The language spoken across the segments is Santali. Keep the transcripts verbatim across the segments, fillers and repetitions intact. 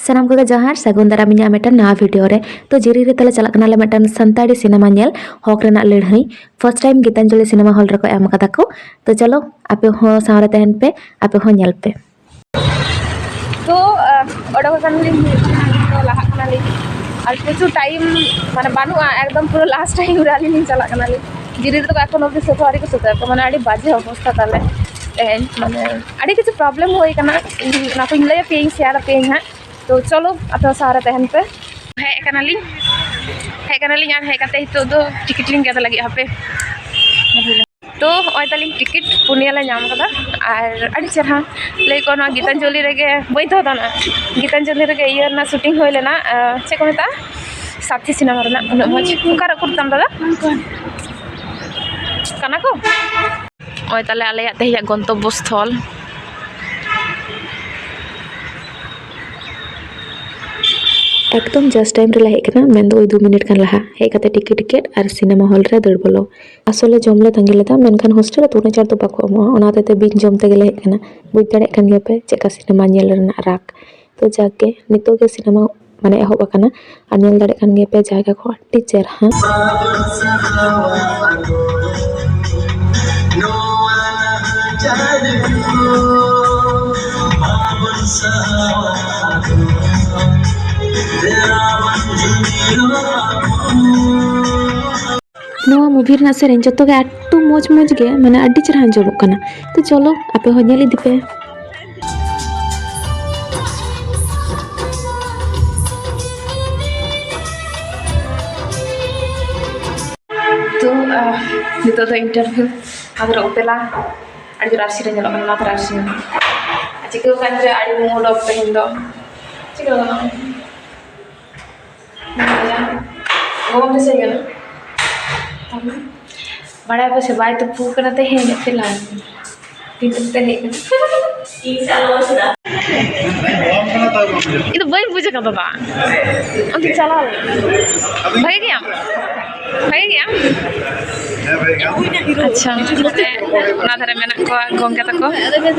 ᱥᱟᱱᱟᱢ ᱠᱚᱜᱮ ᱡᱚᱦᱟᱨ, ᱥᱟᱹᱜᱩᱱ ᱫᱟᱨᱟᱢ ᱤᱧᱟᱹᱜ ᱢᱤᱫᱴᱟᱝ ᱱᱟᱣᱟ ᱵᱷᱤᱰᱤᱭᱳ ᱨᱮ᱾ ᱛᱚ ᱡᱤᱨᱤ ᱨᱮ ᱛᱟᱦᱞᱮ ᱪᱟᱞᱟᱜ ᱠᱟᱱᱟᱞᱮ ᱢᱤᱫᱴᱟᱝ ᱥᱟᱱᱛᱟᱲᱤ ᱥᱤᱱᱮᱢᱟ ᱧᱮᱞ, ᱦᱚᱠ ᱨᱮᱱᱟᱜ ᱞᱟᱹᱲᱦᱟᱹᱭ᱾ First time Gitanjali cinema hall ᱨᱮᱠᱚ ᱮᱢ ᱠᱟᱫᱟ ᱠᱚ᱾ ᱛᱚ ᱪᱚᱞᱚ ᱟᱯᱮ ᱦᱚᱸ ᱥᱟᱶᱨᱮ ᱛᱟᱦᱮᱱ ᱯᱮ, ᱟᱯᱮ ᱦᱚᱸ ᱧᱮᱞ ᱯᱮ᱾ ᱛᱚ ᱚᱰᱚᱠ ᱟᱠᱟᱱᱟᱞᱤᱧ, ᱦᱩᱭᱩᱜ ᱠᱟᱱᱟ ᱱᱤᱛᱚᱜ ᱞᱟᱦᱟᱜ ᱠᱟᱱᱟᱞᱤᱧ᱾ ᱟᱨ ᱯᱨᱚᱪᱩᱨ ᱴᱟᱭᱤᱢ ᱢᱟᱱᱮ ᱵᱟᱹᱱᱩᱜᱼᱟ, ᱮᱠᱫᱚᱢ ᱯᱩᱨᱟᱹ ᱞᱟᱥᱴ ᱴᱟᱭᱤᱢ ᱨᱮ ᱟᱹᱞᱤᱧ ᱞᱤᱧ ᱪᱟᱞᱟᱜ ᱠᱟᱱᱟᱞᱤᱧ᱾ ᱡᱤᱨᱤ ᱨᱮᱫᱚ ᱮᱠᱷᱚᱱ ᱚᱵᱫᱤ ᱥᱟᱹᱛ ᱦᱚᱸ ᱟᱹᱣᱨᱤ ᱠᱚ ᱥᱟᱹᱛᱟ ᱠᱚ, ᱢᱟᱱᱮ ᱟᱹᱰᱤ ᱵᱟᱡᱮ ᱚᱵᱚᱥᱛᱟ ᱛᱟᱞᱮ ᱛᱮᱦᱮᱧ, ᱢᱟᱱᱮ ᱟᱹᱰᱤ ᱠᱤᱪᱷᱩ ᱯᱨᱚᱵᱞᱮᱢ ᱦᱩᱭ ᱠᱟᱱᱟ᱾ ᱤᱧ ᱚᱱᱟ ᱠᱚᱧ ᱞᱟᱹᱭ ᱟᱯᱮᱭᱟᱹᱧ, ᱥᱮᱭᱟᱨ ᱟᱯᱮᱭᱟᱹᱧ ᱦᱟᱸᱜ᱾ ᱛᱚ ᱪᱚᱞᱚ ᱟᱯᱮ ᱦᱚᱸ ᱥᱟᱶᱨᱮ ᱛᱟᱦᱮᱱ ᱯᱮ᱾ ᱦᱮᱡ ᱠᱟᱱᱟᱞᱤᱧ, ᱦᱮᱡ ᱠᱟᱱᱟᱞᱤᱧ ᱟᱨ ᱦᱮᱡ ᱠᱟᱛᱮ ᱱᱤᱛᱚᱜ ᱫᱚ ᱴᱤᱠᱤᱴ ᱞᱤᱧ ᱜᱮᱫ ᱞᱟᱹᱜᱤᱫ, ᱦᱟᱯᱮ᱾ ᱛᱚ ᱦᱚᱸᱜᱼᱚᱭ ᱛᱟᱞᱤᱧ ᱴᱤᱠᱤᱴ ᱯᱩᱱᱭᱟᱹ ᱞᱮ ᱧᱟᱢ ᱠᱟᱫᱟ᱾ ᱟᱨ ᱟᱹᱰᱤ ᱪᱮᱨᱦᱟ ᱞᱟᱹᱭ ᱠᱚ, ᱱᱚᱣᱟ ᱜᱤᱛᱟᱧᱡᱚᱞᱤ ᱨᱮᱜᱮ ᱵᱟᱹᱧ ᱫᱚᱦᱚ ᱫᱟᱲᱮᱭᱟᱜᱼᱟ, ᱜᱤᱛᱟᱧᱡᱚᱞᱤ ᱨᱮᱜᱮ ᱤᱭᱟᱹ ᱨᱮᱱᱟᱜ ᱥᱩᱴᱤᱝ ᱦᱩᱭ ᱞᱮᱱᱟ, ᱟᱨ ᱪᱮᱫ ᱠᱚ ᱢᱮᱛᱟᱜᱼᱟ, ᱥᱟᱛᱷᱤ ᱥᱤᱱᱮᱢᱟ ᱨᱮᱱᱟᱜ᱾ ᱩᱱᱟᱹᱜ ᱢᱚᱡᱽ᱾ ᱚᱠᱟᱨᱮ ᱩᱠᱩᱨ ᱛᱟᱢ ᱫᱟᱫᱟ? ᱠᱟᱱᱟ ᱠᱚ᱾ ᱱᱚᱜᱼᱚᱭ ᱛᱟᱞᱮ ᱟᱞᱮᱭᱟᱜ ᱛᱮᱦᱮᱧᱟᱜ ᱜᱚᱱᱛᱚᱵᱵᱚ ᱥᱛᱷᱚᱞ᱾ ᱮᱠᱫᱚᱢ ᱡᱟᱥᱴ ᱴᱟᱭᱤᱢ ᱨᱮᱞᱮ ᱦᱮᱡ ᱠᱟᱱᱟ, ᱢᱮᱱᱫᱚ ᱳᱭ ᱫᱩ ᱢᱤᱱᱤᱴ ᱜᱟᱱ ᱞᱟᱦᱟ᱾ ᱦᱮᱡ ᱠᱟᱛᱮ ᱴᱤᱠᱤᱴ ᱜᱮᱫ ᱟᱨ ᱥᱤᱱᱮᱢᱟ ᱦᱚᱞ ᱨᱮ ᱫᱟᱹᱲ ᱵᱚᱞᱚ᱾ ᱟᱥᱚᱞᱮ ᱡᱚᱢ ᱞᱮ ᱛᱟᱸᱜᱤ ᱞᱮᱫᱟ, ᱢᱮᱱᱠᱷᱟᱱ ᱦᱳᱥᱴᱮᱞ ᱨᱮᱫᱚ ᱩᱱᱟᱹᱜ ᱪᱟᱴ ᱫᱚ ᱵᱟᱠᱚ ᱮᱢᱚᱜᱼᱟ, ᱚᱱᱟ ᱦᱚᱛᱮᱡ ᱛᱮ ᱵᱤᱱ ᱡᱚᱢ ᱛᱮᱜᱮᱞᱮ ᱦᱮᱡ ᱠᱟᱱᱟ᱾ ᱵᱩᱡᱽ ᱫᱟᱲᱮᱭᱟᱜ ᱠᱟᱱ ᱜᱮᱭᱟᱯᱮ ᱪᱮᱫᱠᱟ ᱥᱤᱱᱮᱢᱟ ᱧᱮᱞ ᱨᱮᱱᱟᱜ ᱨᱟᱜᱽ᱾ ᱛᱚ ᱡᱟᱠ ᱜᱮ, ᱱᱤᱛᱚᱜ ᱜᱮ ᱥᱤᱱᱮᱢᱟ ᱢᱟᱱᱮ ᱮᱦᱚᱵ ᱟᱠᱟᱱᱟ, ᱟᱨ ᱧᱮᱞ ᱫᱟᱲᱮᱭᱟᱜ ᱠᱟᱱ ᱜᱮᱭᱟᱯᱮ ᱡᱟᱭᱜᱟ ᱠᱚ ᱟᱹᱰᱤ ᱪᱮᱨᱦᱟ᱾ ᱱᱚᱣᱟ movie ᱨᱮᱱᱟᱜ ᱥᱮᱨᱮᱧ ᱡᱚᱛᱚ ᱜᱮ ᱟᱹᱰᱤ ᱢᱚᱡᱽ ᱢᱚᱡᱽ ᱜᱮ, ᱢᱟᱱᱮ ᱟᱹᱰᱤ ᱪᱮᱦᱨᱟ ᱟᱸᱡᱚᱢᱚᱜ ᱠᱟᱱᱟ᱾ ᱛᱚ ᱪᱚᱞᱚ ᱟᱯᱮ ᱦᱚᱸ ᱧᱮᱞ ᱤᱫᱤ ᱯᱮ᱾ ᱛᱚ ᱱᱤᱛᱚᱜ ᱫᱚ ᱤᱱᱴᱟᱨᱵᱷᱤᱭᱩ ᱟᱫᱚ ᱚᱯᱮᱞᱟ ᱟᱹᱰᱤ ᱡᱳᱨ ᱟᱨᱥᱤ ᱨᱮ ᱧᱮᱞᱚᱜ ᱠᱟᱱᱟ, ᱚᱱᱟ ᱛᱚᱨᱟ ᱟᱨᱥᱤ ᱪᱤᱠᱟᱹᱣ ᱠᱟᱱ ᱪᱚ ᱟᱹᱰᱤ mood off ᱛᱮᱦᱮᱧ ᱫᱚ᱾ ᱪᱤᱠᱟᱹᱣ ᱠᱟᱱᱟ? ᱜᱚᱜᱚ ᱢᱮᱥᱮᱡ ᱠᱟᱱᱟ᱾ ᱵᱟᱲᱟᱭ ᱯᱮᱥᱮ ᱵᱟᱭ ᱛᱩᱯᱩ ᱠᱟᱱᱟ ᱛᱮᱦᱮᱧ, ᱪᱮᱫ ᱞᱟᱹᱭ? ᱛᱤᱱ ᱚᱠᱛᱮ ᱦᱮᱡ ᱠᱟᱱᱟ? ᱤᱧ ᱫᱚ ᱵᱟᱹᱧ ᱵᱩᱡᱽ ᱟᱠᱟᱫᱟ ᱵᱟ᱾ ᱚᱱᱛᱮ ᱪᱟᱞᱟᱣ ᱞᱮᱱᱟ᱾ ᱵᱷᱟᱜᱮ ᱜᱮᱭᱟᱢ? ᱵᱷᱟᱜᱮ ᱜᱮᱭᱟᱢ? ᱟᱪᱪᱷᱟ, ᱱᱚᱛᱮ ᱚᱱᱟ ᱫᱷᱟᱨᱮ ᱢᱮᱱᱟᱜ ᱠᱚᱣᱟ ᱜᱚᱝᱠᱮ ᱛᱟᱠᱚ᱾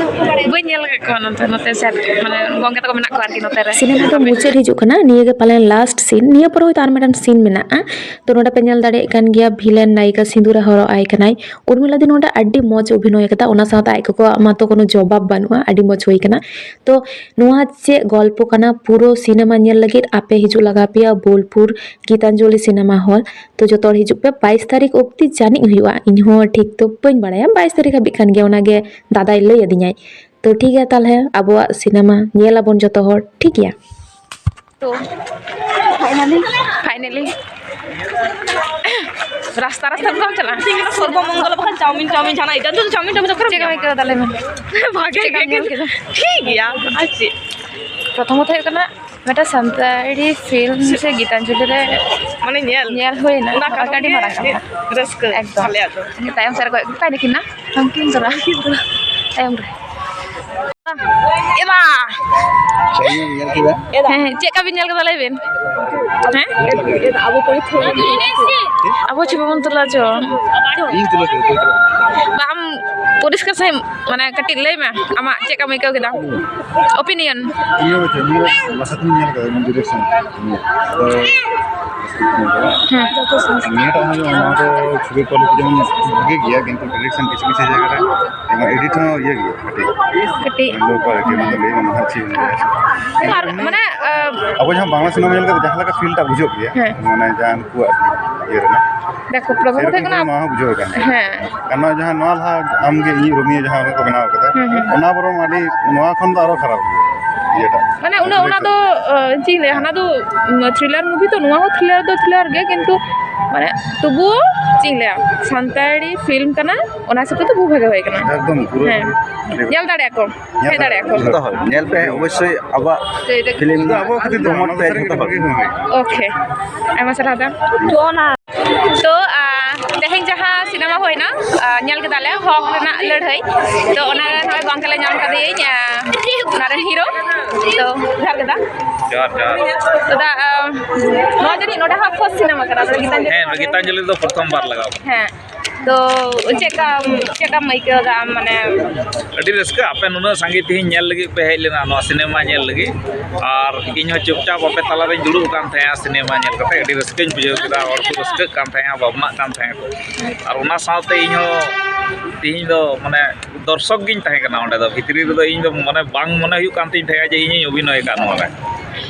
ᱵᱟᱹᱧ ᱧᱮᱞ ᱟᱠᱟᱫ ᱠᱚᱣᱟ ᱱᱚᱛᱮ, ᱱᱚᱛᱮ ᱥᱮᱫ, ᱢᱟᱱᱮ ᱜᱚᱝᱠᱮ ᱛᱟᱠᱚ ᱢᱮᱱᱟᱜ ᱠᱚᱣᱟ ᱟᱨᱠᱤ ᱱᱚᱛᱮ ᱨᱮ᱾ ᱥᱤᱱᱮᱢᱟ ᱫᱚ ᱢᱩᱪᱟᱹᱫ ᱦᱤᱡᱩᱜ ᱠᱟᱱᱟ, ᱱᱤᱭᱟᱹ ᱜᱮ ᱯᱟᱞᱮᱱ ᱞᱟᱥᱴ ᱥᱤᱱ᱾ ᱱᱤᱭᱟᱹ ᱯᱚᱨᱮ ᱦᱚᱭᱛᱳ ᱟᱨ ᱢᱤᱫᱴᱟᱝ ᱥᱤᱱ ᱢᱮᱱᱟᱜᱼᱟ᱾ ᱛᱚ, ᱱᱚᱰᱮ ᱯᱮ ᱧᱮᱞ ᱫᱟᱲᱮᱭᱟᱜ ᱠᱟᱱ ᱜᱮᱭᱟ, ᱵᱷᱤᱞᱮᱱ ᱱᱟᱭᱤᱠᱟ ᱥᱤᱸᱫᱩᱨ ᱮ ᱦᱚᱨᱚᱜ ᱟᱭ ᱠᱟᱱᱟᱭ᱾ ᱩᱨᱢᱤᱞᱟ ᱫᱤ ᱱᱚᱰᱮ ᱟᱹᱰᱤ ᱢᱚᱡᱽ ᱚᱵᱷᱤᱱᱚᱭ ᱟᱠᱟᱫᱟ, ᱚᱱᱟ ᱥᱟᱶᱛᱮ ᱟᱡ ᱜᱚᱜᱚᱣᱟᱜ ᱢᱟᱛᱚ ᱠᱳᱱᱳ ᱡᱚᱵᱟᱵ ᱵᱟᱹᱱᱩᱜᱼᱟ, ᱟᱹᱰᱤ ᱢᱚᱡᱽ ᱦᱩᱭ ᱠᱟᱱᱟ᱾ ᱛᱚ, ᱱᱚᱣᱟ ᱪᱮᱫ ᱜᱚᱞᱯᱚ ᱠᱟᱱᱟ, ᱯᱩᱨᱟᱹ ᱥᱤᱱᱮᱢᱟ ᱧᱮᱞ ᱞᱟᱹᱜᱤᱫ ᱟᱯᱮ ᱦᱤᱡᱩᱜ ᱞᱟᱜᱟᱣ ᱯᱮᱭᱟ ᱵᱳᱞᱯᱩᱨ ᱜᱤᱛᱟᱧᱡᱚᱞᱤ ᱥᱤᱱᱮᱢᱟ ᱦᱚᱞ᱾ ᱛᱚ, ᱡᱚᱛᱚ ᱦᱚᱲ ᱦᱤᱡᱩᱜ ᱯᱮ, ᱵᱟᱭᱤᱥ ᱛᱟᱹᱨᱤᱠᱷ ᱚᱵᱫᱤ ᱡᱟᱹᱱᱤᱡ ᱦᱩᱭᱩᱜᱼᱟ, ᱤᱧ ᱦᱚᱸ ᱴᱷᱤᱠ ᱫᱚ ᱵᱟᱹᱧ ᱵᱟᱲᱟᱭᱟ, ᱵᱟᱭᱤᱥ ᱛᱟᱹᱨᱤᱠᱷ ᱦᱟᱹᱵᱤᱡ ᱠᱟᱱ ᱜᱮᱭᱟ, ᱚᱱᱟᱜᱮ ᱫᱟᱫᱟᱭ ᱞᱟᱹᱭ ᱟᱹᱫᱤᱧᱟᱭ᱾ ᱛᱚ, ᱴᱷᱤᱠ ᱜᱮᱭᱟ, ᱛᱟᱦᱚᱞᱮ ᱟᱵᱚᱣᱟᱜ ᱥᱤᱱᱮᱢᱟ ᱧᱮᱞ ᱟᱵᱚᱱ ᱡᱚᱛᱚ ᱦᱚᱲ, ᱴᱷᱤᱠ ᱜᱮᱭᱟ? ᱛᱚ, finally, finally, ᱨᱟᱥᱛᱟ ᱨᱟᱥᱛᱟ ᱛᱮ ᱵᱟᱢ ᱪᱟᱞᱟᱜᱼᱟ? ᱥᱚᱨᱵᱚ ᱢᱚᱝᱜᱚᱞ ᱵᱟᱠᱷᱟᱱ ᱪᱟᱣᱢᱤᱱ, ᱪᱟᱣᱢᱤᱱ ᱡᱟᱦᱟᱱᱟᱜ ᱤᱫᱤ᱾ ᱟᱫᱚ ᱪᱟᱣᱢᱤᱱ, ᱪᱟᱣᱢᱤᱱ ᱫᱚ ᱚᱠᱟᱨᱮᱢ ᱪᱮᱫ ᱮᱢ ᱧᱟᱢᱟ? ᱟᱹᱭᱠᱟᱹᱣ ᱫᱟ, ᱞᱟᱹᱭ ᱢᱮ? ᱵᱷᱟᱜᱮ ᱪᱮᱫ ᱞᱮᱠᱟᱢ ᱜᱮ᱾ ᱧᱮᱞ ᱠᱮᱫᱟ? ᱴᱷᱤᱠ ᱜᱮᱭᱟ, ᱟᱨ ᱪᱮᱫ? ᱯᱨᱚᱛᱷᱚᱢᱚᱛᱚ ᱦᱩᱭᱩᱜ ᱠᱟᱱᱟ, ᱢᱤᱫᱴᱟᱝ ᱥᱟᱱᱛᱟᱲᱤ ᱯᱷᱤᱞᱢ ᱥᱮ ᱜᱤᱛᱟᱧᱡᱚᱞᱤ ᱨᱮ ᱢᱟᱱᱮ ᱧᱮᱞ, ᱧᱮᱞ ᱦᱩᱭᱱᱟ, ᱚᱱᱟ ᱚᱱᱟ ᱠᱟᱛᱷᱟ ᱟᱹᱰᱤ ᱜᱮ ᱢᱟᱨᱟᱝ ᱠᱟᱛᱷᱟ᱾ ᱨᱟᱹᱥᱠᱟᱹ ᱮᱠᱫᱚᱢ᱾ ᱟᱞᱮᱭᱟᱜ ᱫᱚ᱾ ᱛᱟᱭᱚᱢ ᱥᱮᱫ ᱨᱮ ᱚᱠᱚᱭ ᱠᱤᱱ ᱛᱚᱨᱟ? ᱛᱟᱭᱚᱢ ᱨᱮ᱾ ᱮ ᱢᱟ᱾ ᱪᱮᱫ ᱮᱢ ᱧᱮᱞ ᱠᱮᱫᱟ? ᱦᱮᱸ, ᱦᱮᱸ, ᱪᱮᱫ ᱞᱮᱠᱟ ᱵᱤᱱ ᱧᱮᱞ ᱠᱮᱫᱟ ᱞᱟᱹᱭ ᱵᱤᱱ? ᱦᱮᱸ? ᱟᱵᱚ ᱪᱮᱫ ᱵᱟᱵᱚᱱ ᱛᱩᱞᱟᱹ ᱦᱚᱪᱚ? ᱤᱧ ᱛᱩᱞᱟᱹ ᱠᱮᱫᱟ, ᱤᱧ ᱛᱩᱞᱟᱹ᱾ ᱵᱟᱢ ᱯᱚᱨᱤᱥᱠᱟᱨ ᱥᱟᱺᱦᱤᱡ, ᱢᱟᱱᱮ, ᱠᱟᱹᱴᱤᱡ ᱞᱟᱹᱭ ᱢᱮ, ᱟᱢᱟᱜ ᱪᱮᱫ ᱞᱮᱠᱟᱢ ᱟᱹᱭᱠᱟᱹᱣ ᱠᱮᱫᱟ? Opinion᱾ ᱤᱧ ᱦᱚᱸ ᱪᱮᱫ, ᱱᱤᱭᱟᱹ ᱞᱟᱦᱟ ᱛᱮᱧ ᱧᱮᱞ ᱠᱟᱫᱟ, ᱱᱤᱭᱟᱹ direction᱾ ᱱᱤᱭᱟᱹ ᱫᱚ ᱦᱮᱸ᱾ ᱱᱤᱭᱟᱹᱴᱟᱜ ᱦᱚᱸ ᱡᱮᱢᱚᱱ ᱱᱚᱣᱟ ᱫᱚ ᱪᱷᱚᱵᱤ quality ᱡᱮᱢᱚᱱ ᱵᱷᱟᱜᱮ ᱜᱮᱭᱟ, ᱠᱤᱱᱛᱩ direction ᱠᱤᱪᱷᱩ ᱠᱤᱪᱷᱩ ᱡᱟᱭᱜᱟ ᱨᱮ ᱡᱮᱢᱚᱱ edit ᱦᱚᱸ ᱤᱭᱟᱹ ᱜᱮᱭᱟ ᱠᱟᱹᱴᱤᱡ᱾ ᱠᱟᱹᱴᱤᱡ᱾ ᱵᱮᱯᱟᱨ ᱟᱨᱠᱤ, ᱚᱱᱟ ᱫᱚ ᱞᱟᱹᱭ ᱜᱟᱱᱚᱜᱼᱟ, ᱪᱮᱫ ᱤᱧ ᱞᱟᱹᱭᱟ᱾ ᱟᱨ ᱢᱟᱱᱮ, ᱟᱸ, ᱟᱵᱚ ᱡᱟᱦᱟᱸ ᱵᱟᱝᱞᱟ ᱥᱤᱱᱮᱢᱟ ᱧᱮᱞ ᱠᱟᱛᱮ ᱡᱟᱦᱟᱸ ᱞᱮᱠᱟ feel ᱴᱟᱜ ᱵᱩᱡᱷᱟᱹᱜ ᱜᱮᱭᱟ, ᱦᱮᱸ᱾ ᱢᱟᱱᱮ ᱡᱟᱦᱟᱸ ᱱᱩᱠᱩᱣᱟᱜ ᱤᱭᱟᱹ ᱨᱮᱱᱟᱜ, ᱫᱮᱠᱷᱚ, problem ᱫᱚ ᱦᱩᱭᱩᱜ ᱥᱮᱨᱚᱠᱚᱢ ᱠᱟᱱᱟ, ᱱᱚᱣᱟ ᱦᱚᱸ ᱵᱩᱡᱷᱟᱹᱣ ᱠᱟᱱ ᱜᱮᱭᱟ᱾ ᱦᱮᱸ᱾ ᱟᱨ ᱱᱚᱣᱟ ᱡᱟᱦᱟᱸ ᱱᱚᱣᱟ ᱞᱟᱦᱟ ᱟᱢᱜᱮ ᱤᱧᱤᱡ ᱨᱳᱢᱤᱭᱳ ᱡᱟᱦᱟᱸ ᱠᱚ ᱵᱮᱱᱟᱣ ᱠᱟᱫᱟ, ᱦᱩᱸ, ᱦᱩᱸ᱾ ᱚᱱᱟ ᱵᱚᱨᱚᱝ ᱟᱹᱰᱤ, ᱱᱚᱣᱟ ᱠᱷᱚᱱ ᱫᱚ ᱟᱨᱚ ᱠᱷᱟᱨᱟᱯ ᱜᱮᱭᱟ ᱤᱭᱟᱹᱴᱟᱜ᱾ ᱢᱟᱱᱮ ᱩᱱᱟᱹᱜ ᱚᱱᱟ ᱫᱚ, ᱟᱸ, ᱪᱮᱫ ᱤᱧ ᱞᱟᱹᱭᱟ, ᱦᱟᱱᱟ ᱫᱚ, ᱩᱸ, thriller movie ᱛᱚ, ᱱᱚᱣᱟ ᱦᱚᱸ thriller ᱫᱚ thriller ᱜᱮ, ᱠᱤᱱᱛᱩ ᱢᱟᱱᱮ ᱛᱚᱵᱩᱣᱳ ᱪᱮᱫ ᱤᱧ ᱞᱟᱹᱭᱟ, ᱥᱟᱱᱛᱟᱲᱤ film ᱠᱟᱱᱟ, ᱚᱱᱟ ᱦᱤᱥᱟᱹᱵ ᱛᱮ ᱫᱚ ᱵᱚᱦᱩ ᱵᱷᱟᱜᱮ ᱦᱩᱭ ᱠᱟᱱᱟ᱾ ᱮᱠᱫᱚᱢ ᱯᱩᱨᱟᱹ ᱦᱮᱸ᱾ ᱵᱷᱟᱜᱮ᱾ ᱧᱮᱞ ᱫᱟᱲᱮᱭᱟᱜᱼᱟ ᱠᱚ, ᱧᱮᱞ ᱦᱮᱡ ᱫᱟᱲᱮᱭᱟᱜᱼᱟ ᱠᱚ᱾ ᱡᱚᱛᱚ ᱦᱚᱲ ᱧᱮᱞ ᱯᱮ, ᱚᱵᱚᱥᱥᱳᱭ ᱟᱵᱚᱣᱟᱜ film ᱟᱵᱚ ᱠᱷᱟᱹᱛᱤᱨ ᱫᱚ promote ᱯᱮ ᱡᱚᱛᱚ ᱦᱚᱲ᱾ Okay, ᱟᱭᱢᱟ ᱥᱟᱨᱦᱟᱣ ᱫᱟ᱾ ᱛᱚ, ᱟᱸ, ᱛᱮᱦᱮᱧ ᱡᱟᱦᱟᱸ ᱥᱤᱱᱮᱢᱟ ᱦᱩᱭᱱᱟ, ᱟᱸ, ᱧᱮᱞ ᱠᱮᱫᱟᱞᱮ ᱦᱚᱠ ᱨᱮᱱᱟᱜ ᱞᱟᱹᱲᱦᱟᱹᱭ᱾ ᱛᱚ, ᱚᱱᱟ ᱨᱮ ᱱᱚᱜᱼᱚᱭ ᱜᱚᱝᱠᱮ ᱞᱮ ᱧᱟᱢ ᱠᱟᱫᱮᱭᱟᱹᱧ, ᱟᱸ, ᱚᱱᱟ ᱨᱮᱱ hero᱾ ᱛᱚ, ᱡᱚᱦᱟᱨ ᱜᱮ ᱫᱟ᱾ ᱡᱚᱦᱟᱨ, ᱡᱚᱦᱟᱨ᱾ ᱛᱚ, ᱫᱟ, ᱟᱸ, ᱱᱚᱣᱟ ᱡᱟᱹᱱᱤᱡ ᱱᱚᱰᱮ ᱦᱚᱸ first ᱥᱤᱱᱮᱢᱟ ᱠᱟᱱᱟ, ᱛᱚ, ᱜᱤᱛᱟᱧᱡᱚᱞᱤ? ᱦᱮᱸ, ᱜᱤᱛᱟᱧᱡᱚᱞᱤ ᱫᱚ ᱯᱨᱚᱛᱷᱚᱢ ᱵᱟᱨ ᱞᱟᱜᱟᱣ ᱠᱟᱱᱟ᱾ ᱦᱮᱸ᱾ ᱛᱚ ᱪᱮᱫ ᱞᱮᱠᱟ, ᱪᱮᱫ ᱞᱮᱠᱟᱢ ᱟᱹᱭᱠᱟᱹᱣ ᱮᱫᱟ ᱟᱢ? ᱢᱟᱱᱮ ᱟᱹᱰᱤ ᱨᱟᱹᱥᱠᱟᱹ, ᱟᱯᱮ ᱱᱩᱱᱟᱹᱜ ᱥᱟᱸᱜᱮ ᱛᱮᱦᱮᱧ ᱧᱮᱞ ᱞᱟᱹᱜᱤᱫ ᱯᱮ ᱦᱮᱡ ᱞᱮᱱᱟ ᱱᱚᱣᱟ ᱥᱤᱱᱮᱢᱟ ᱧᱮᱞ ᱞᱟᱹᱜᱤᱫ, ᱟᱨ ᱤᱧ ᱦᱚᱸ ᱪᱩᱯᱪᱟᱯ ᱟᱯᱮ ᱛᱟᱞᱟᱨᱮᱧ ᱫᱩᱲᱩᱵ ᱟᱠᱟᱱ ᱛᱟᱦᱮᱸᱜᱼᱟ᱾ ᱥᱤᱱᱮᱢᱟ ᱧᱮᱞ ᱠᱟᱛᱮ ᱟᱹᱰᱤ ᱨᱟᱹᱥᱠᱟᱹᱧ ᱵᱩᱡᱷᱟᱹᱣ ᱠᱮᱫᱟ᱾ ᱦᱚᱲ ᱠᱚ ᱨᱟᱹᱥᱠᱟᱹᱜ ᱠᱟᱱ ᱛᱟᱦᱮᱸᱜᱼᱟ, ᱵᱷᱟᱵᱽᱱᱟᱜ ᱠᱟᱱ ᱛᱟᱦᱮᱸᱜᱼᱟ ᱠᱚ, ᱟᱨ ᱚᱱᱟ ᱥᱟᱶᱛᱮ ᱤᱧ ᱦᱚᱸ ᱛᱮᱦᱮᱧ ᱫᱚ ᱢᱟᱱᱮ ᱫᱚᱨᱥᱚᱠ ᱜᱤᱧ ᱛᱟᱦᱮᱸ ᱠᱟᱱᱟ ᱚᱸᱰᱮ ᱫᱚ᱾ ᱵᱷᱤᱛᱨᱤ ᱨᱮᱫᱚ ᱤᱧ ᱫᱚ ᱢᱟᱱᱮ ᱵᱟᱝ ᱢᱚᱱᱮ ᱦᱩᱭᱩᱜ ᱠᱟᱱ ᱛᱤᱧ ᱛᱟᱦᱮᱸᱜᱼᱟ ᱡᱮ ᱤᱧᱤᱧ ᱚᱵᱷᱤᱱᱚᱭ ᱟᱠᱟᱫ ᱱᱚᱣᱟ ᱨᱮ᱾